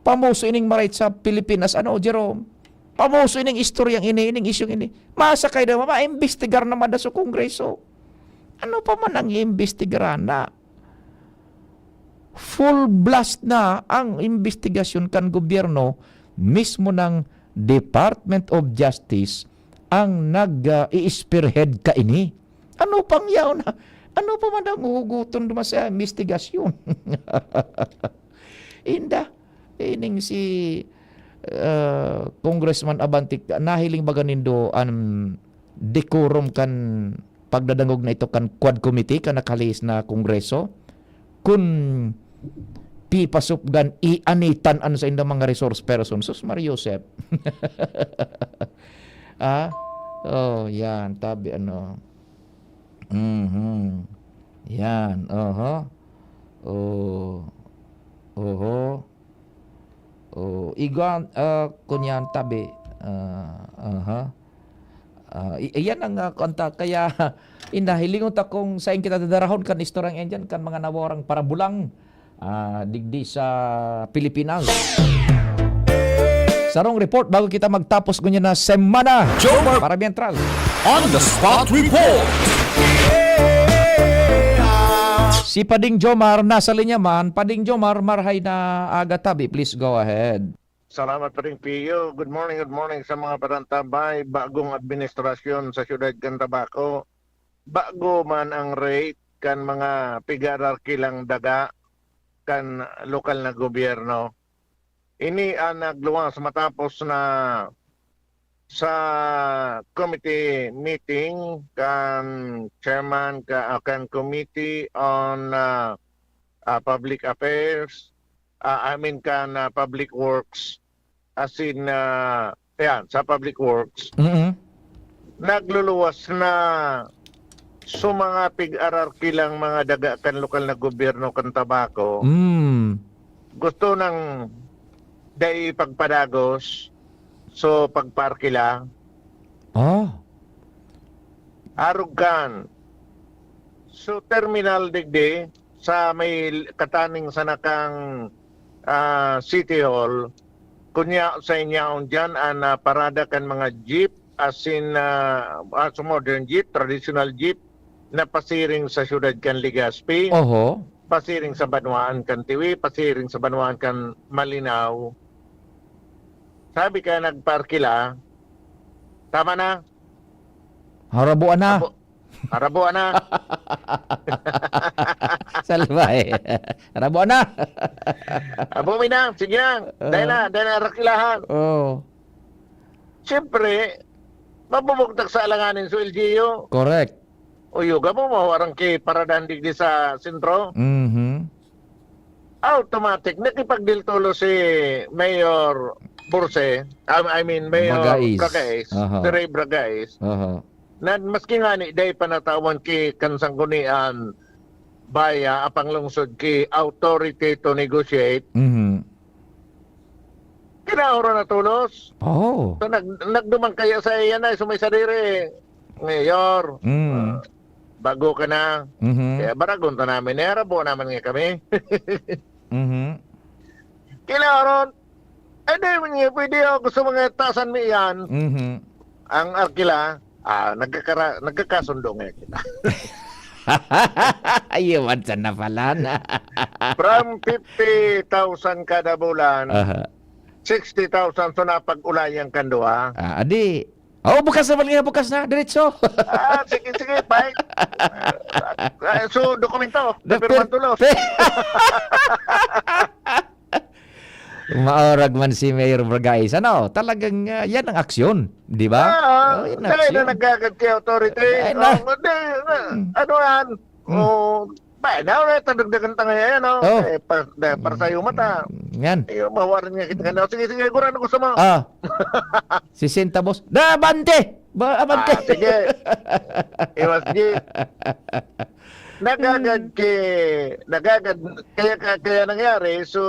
pamoso ining maray sa Pilipinas, ano, Jerome? Pamoso ining istoryang ini, ining isyung ini. Masakay na, maimbestigar naman na sa Kongreso. Ano pa man ang iimbestigaran na? Full blast na ang imbestigasyon kan gobyerno, mismo ng Department of Justice ang nag, ah, i-spearhead kaini. Ano pang yaon na? Ano pa man ang huhuguton duman sa imbestigasyon? Inda, ining si, ah, Congressman Abante, nahiling baga nindo an decorum kan pagdadangog na ito kan Quad Committee, kan nakalihis na Kongreso? Kun pipasupgan, ianitan an saindang mga resource person. Sus, Maria Josep. Ah? Oh, yan. Tabi, ano. Mhm. Yan. Oho. Oh. Oho. Oh. Igwa, ah, kunyan tabi. Ah, aha. Ah, i-, iyan ang, ah, kanta. Kaya, inahilingon ta kung sain kita dadarahon kan istoryang yan dyan, kan mga nawarang parabulang, ah, digdi sa Pilipinas. Sarong report bago kita magtapos ngunyan na semana. Jomar para Bientral. On the spot report. Si Pading Jomar nasa linya man. Pading Jomar, marhay na aga tabi. Please go ahead. Salamat, Pading Pio. Good morning, good morning sa mga parantabay. Bagong administrasyon sa siyudad kan Tabaco. Bago man ang rate kan mga pigararkilang daga kan lokal na gobyerno. Ini ang nagluwas matapos na sa committee meeting kan chairman ka, ah, kan Committee on, ah, ah, Public Affairs, ah, I mean kan, ah, Public Works, as in, ah, ayan, sa Public Works. Mm. Nagluluwas na sa mga pig-ararkilang mga daga kan lokal na gobyerno kan Tabaco. Mm. Gusto nang dai pagpadagos, so pagparkila. Ah. Arog kan. So terminal digdi sa may kataning sana kang, ah, City Hall, kunya sa inyaon diyan an, ah, parada kan mga jeep, as in, ah, ah, sa modern jeep, traditional jeep, na pasiring sa siyudad kan Legazpi, Oho. pasiring sa banwaan kan Tiwi, pasiring sa banwaan kan Malinao. Sabi ka nagparkila, tama na? Harabuan na. Abo, harabuan na. Salbay. Harabuan na. Abo, mi na. Sige na. Dahil na, Ah. dahil na, rakilahan. Oo. Siyempre, mabubugtak sa alanganin sa L G U. Correct. Uyo, gamo mo, warang ki paradahan digdi sa sentro. Mhm. Automatic, nakipagdiltulo si Mayor Burse, um, I mean, Mayor Bragais. Bragais, Aha. si Ray Bragais, Aha. na maski nga ni, dai pa natawan ki kan sanggunian, baya, apang lungsod ki authority to negotiate, Mhm. Kinahoro na tolos. Oh. So, nag-, nagduman kaya sa iyan ay sumay sadiri. Mayor, Mm. ah, bago ka na. Mhm. Kaya baragon ta namin, eh, harabo naman nga kami. Mhm. Kinahoron, eh, di man nga pwede, oh, gusto mga tasan mi iyan. Mhm. Ang arkila, ah, nagkakara-, nagkakasundo nga kita. Ayun, man sana pala na. From fifty thousand kada bulan, Aha. sixty thousand so napag-ulayan kan duha. Ah, adi. Oh, bukas na, Valentina, bukas na, diretso. Ah, sige, sige, fine. Ah, so, dokumento, Dokumento. Napirman tulos. Maorag man si Mayor Bragais. Ano, talagang, ah, yan ang aksyon, di ba? Ah, Oh, yan ang dahil na aksyon. nagkagad kay authority. Ay, na. Oh, hindi, na, Hmm. ano yan? Hmm. Oh, Ba, na, na, tadagdagan ta ngayon, no? Oh. Eh, pa, na, para sa'yo mata. Yan. Eh, mawarin nga kita ka na. Sige, sige, gurano gusto mo. Ah. Sisenta, boss. Da, bante! Ba, abante! Ah, sige. Iwas, G. Nagagad ki, nagagad, kaya, kaya, kaya nangyari, so,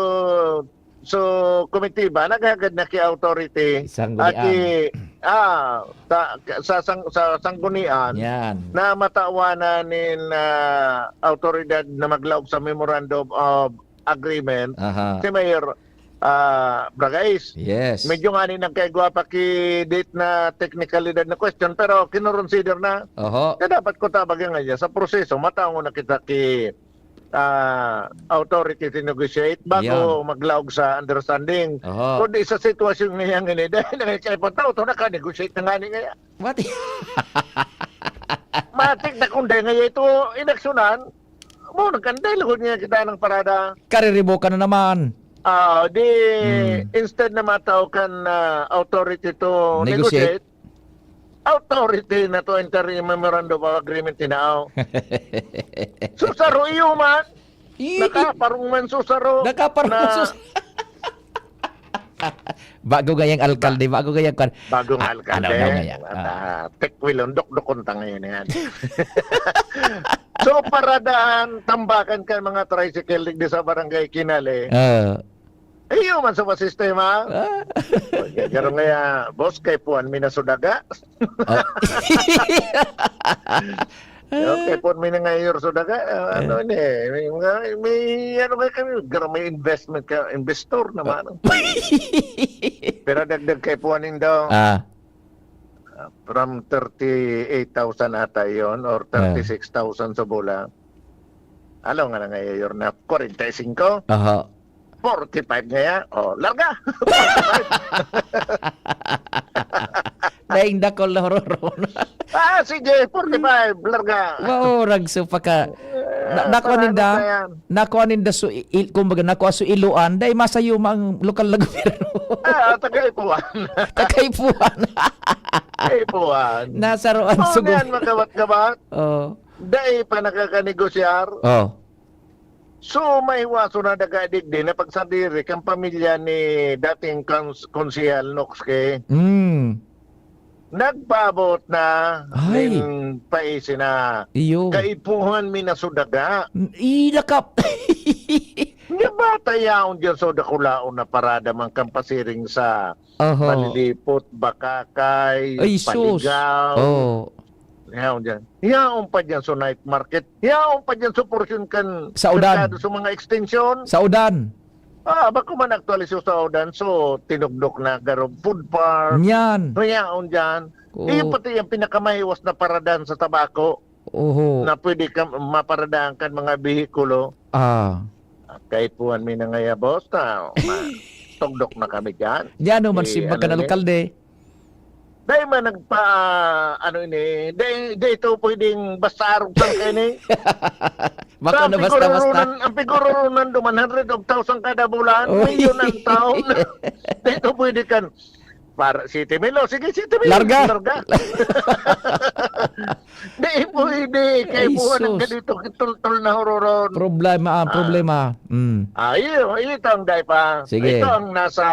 so, komitiba, nagagad na ki authority. Sanggunian. At i-, ah, sa, sa, sang-, sa sanggunian, yan, na matawanan nin, ah, autoridad na maglaog sa memorandum of agreement, aha, si Mayor, ah, Bragais. Yes. Medyo nga ni nagkaigwa pa ki date na technicalidad na question, pero kinonsider na. Oho. Kaya dapat ko tabagin nga niya, sa proseso, mataong na kita ki, ah, authority to negotiate bago, yan, maglaog sa understanding. Oho. Kundi sa sitwasyon na yan, ini, dahil na nga kayo pa tao, ito naka-negotiate na nga ni ngayon. What? Matik na kung dahil ngayon ito inaksyonan, mo, nagkanday lugod niya kita ng parada. Kariribo ka na naman. Ah, di, hmm, instead na matao kan, ah, authority to negotiate, negotiate, authority na to enter in memorandum of agreement tinao. Susaro iyo man. Ih! Nakaparong man susaro. Nakaparong na sus- Bago ngayang alkalde, bago ngayang kwan. Bagong, ah, alkalde. Ano, ano ngaya? At, ah, ah, tekwilon, dokdokon ta ngayon yan. So, paradahan, tambakan kan mga tricycle digdi sa Barangay Kinale. Ah. Iyo man sa sistema. Ah. Garo ngaya, boss, kay puan mi na sudaga. Ah. Okay, pon mi na nga, Yorso, daga, ah, ano, eh, ni, may mga, may, ano nga kami, gra-, may investment ka, investor naman, no? Pero dagdag kay puanin daw. Ah. Ah, from thirty-eight thousand ata yon or, ah, thirty-six thousand sa bola. Alaw nga na nga, Yor, na forty-five. Aha. Forty-five ngaya. Oh, larga! Forty-five. Daing dakol na hororon. Ah, sige, forty-five, larga. Wow, ragso pa ka. Na, ah, nakuha ninda, na yan. Nakuha ninda su-, il-, kumbaga, nakuha su iluan, dahil masayuma ang lokal na gobyerno. Ah, taga-ipuan. Taga-ipuan. Ipuan. Nasaroan. Oh, su niyan, magawat-gawat. Oh. Dai pa nakakanegosyar. Oh. So, mahiwaso na daga digdi na pagsadiri kan pamilya ni dating kons-, konsehal Nox Kay. Mm. Nagpaabot na, ay, nin paisi na. Iyo. Kaipuhan mi na so daga. N-, ilakap. Nga bata yaon diyan so dakulaon na parada man kan pasiring sa, oho, Malilipot, Bakakay, ay, sus, Paligaw. Oh. Yaon diyan. Yaon pa diyan so night market. Yaon pa diyan so porsyon kan sa udan. Merkado, sa mga extension. Sa udan. Ah, bako man aktualisyo sa udan. So, tinugdok na garo food park. Yan. So, yaon diyan. Oo. Iyo pati yung pinakamahiwas na paradahan sa tabako. Oho. Na pwede ka maparadahan kan mga behikulo. Ah. Kaipuhan mi na ngaya, boss, na ma-, tugdok na kami diyan. Di ano man, eh, si ano, Bakan Alkalde. Dai man nagpa-, ano ini, dai, dai ito pwedeng basta arog lang kayo ni. Bako na basta-basta. Ang piguroronan, ang piguroronan do, one hundred thousand kada bulan, oy, milyon ang taon. Dai ito pwede kan, para, siyete mil, o, sige, siyete mil. Larga. Larga. Dai pwede, kay ay, buwan ang sus, ganito, tultol na hororon. Problema, ah, ah, problema. Mm. Ah, iyo, ito ang dai pa. Sige. Ito ang nasa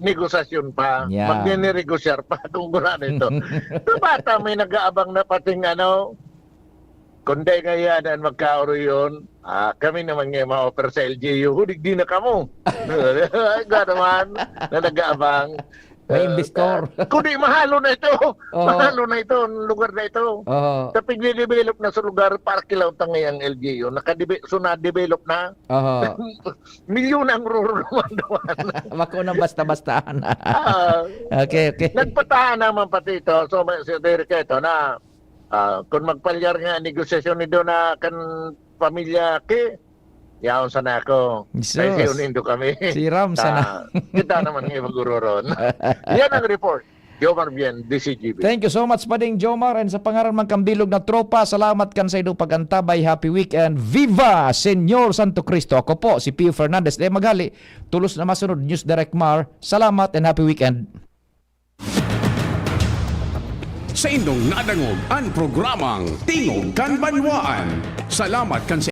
negosasyon pa, yan, magnenegosyar pa kung gurano ito. Sa bata, may nag-aabang na pating ano, kung dai nga yan ang magkaoroyon, ah, kami naman nga ma-offer sa L G U, hudig di na kamo. Ikaw naman, na nag-aabang. May, ah, investor. Kundi mahalo na ito. Oo. Mahalo na ito, ang lugar na ito. Oo. Sa pigde-develop na sa lugar, parke lang tangay ang L G U. Nakadebe-, so na-develop na. Oho. Milyon ang ruruluman naman. Bako nang basta-bastahan. Ah, okay, okay. Nagpatahan naman pati ito. So, may, si Derek, ito na, ah, kung magpalyar nga negosasyon ni Dona kan pamilya Ki, yaon sana ako. Jesus. May siunindo kami. Si Ram sana. Ah, kita naman nga magururun. Yan ang report. Jomar Bien, D C G B. Thank you so much, Pading Jomar. And sa pangaran man kan bilog na tropa, salamat kan sa inyong pag-antabay. Happy weekend. Viva Señor Santo Cristo! Ako po, si Pio Fernandez de Magali. Tulos na masunod, News Direct Mar. Salamat and happy weekend. Sa indong nadangog an programang Tingog kan Banwaan. Salamat kan sa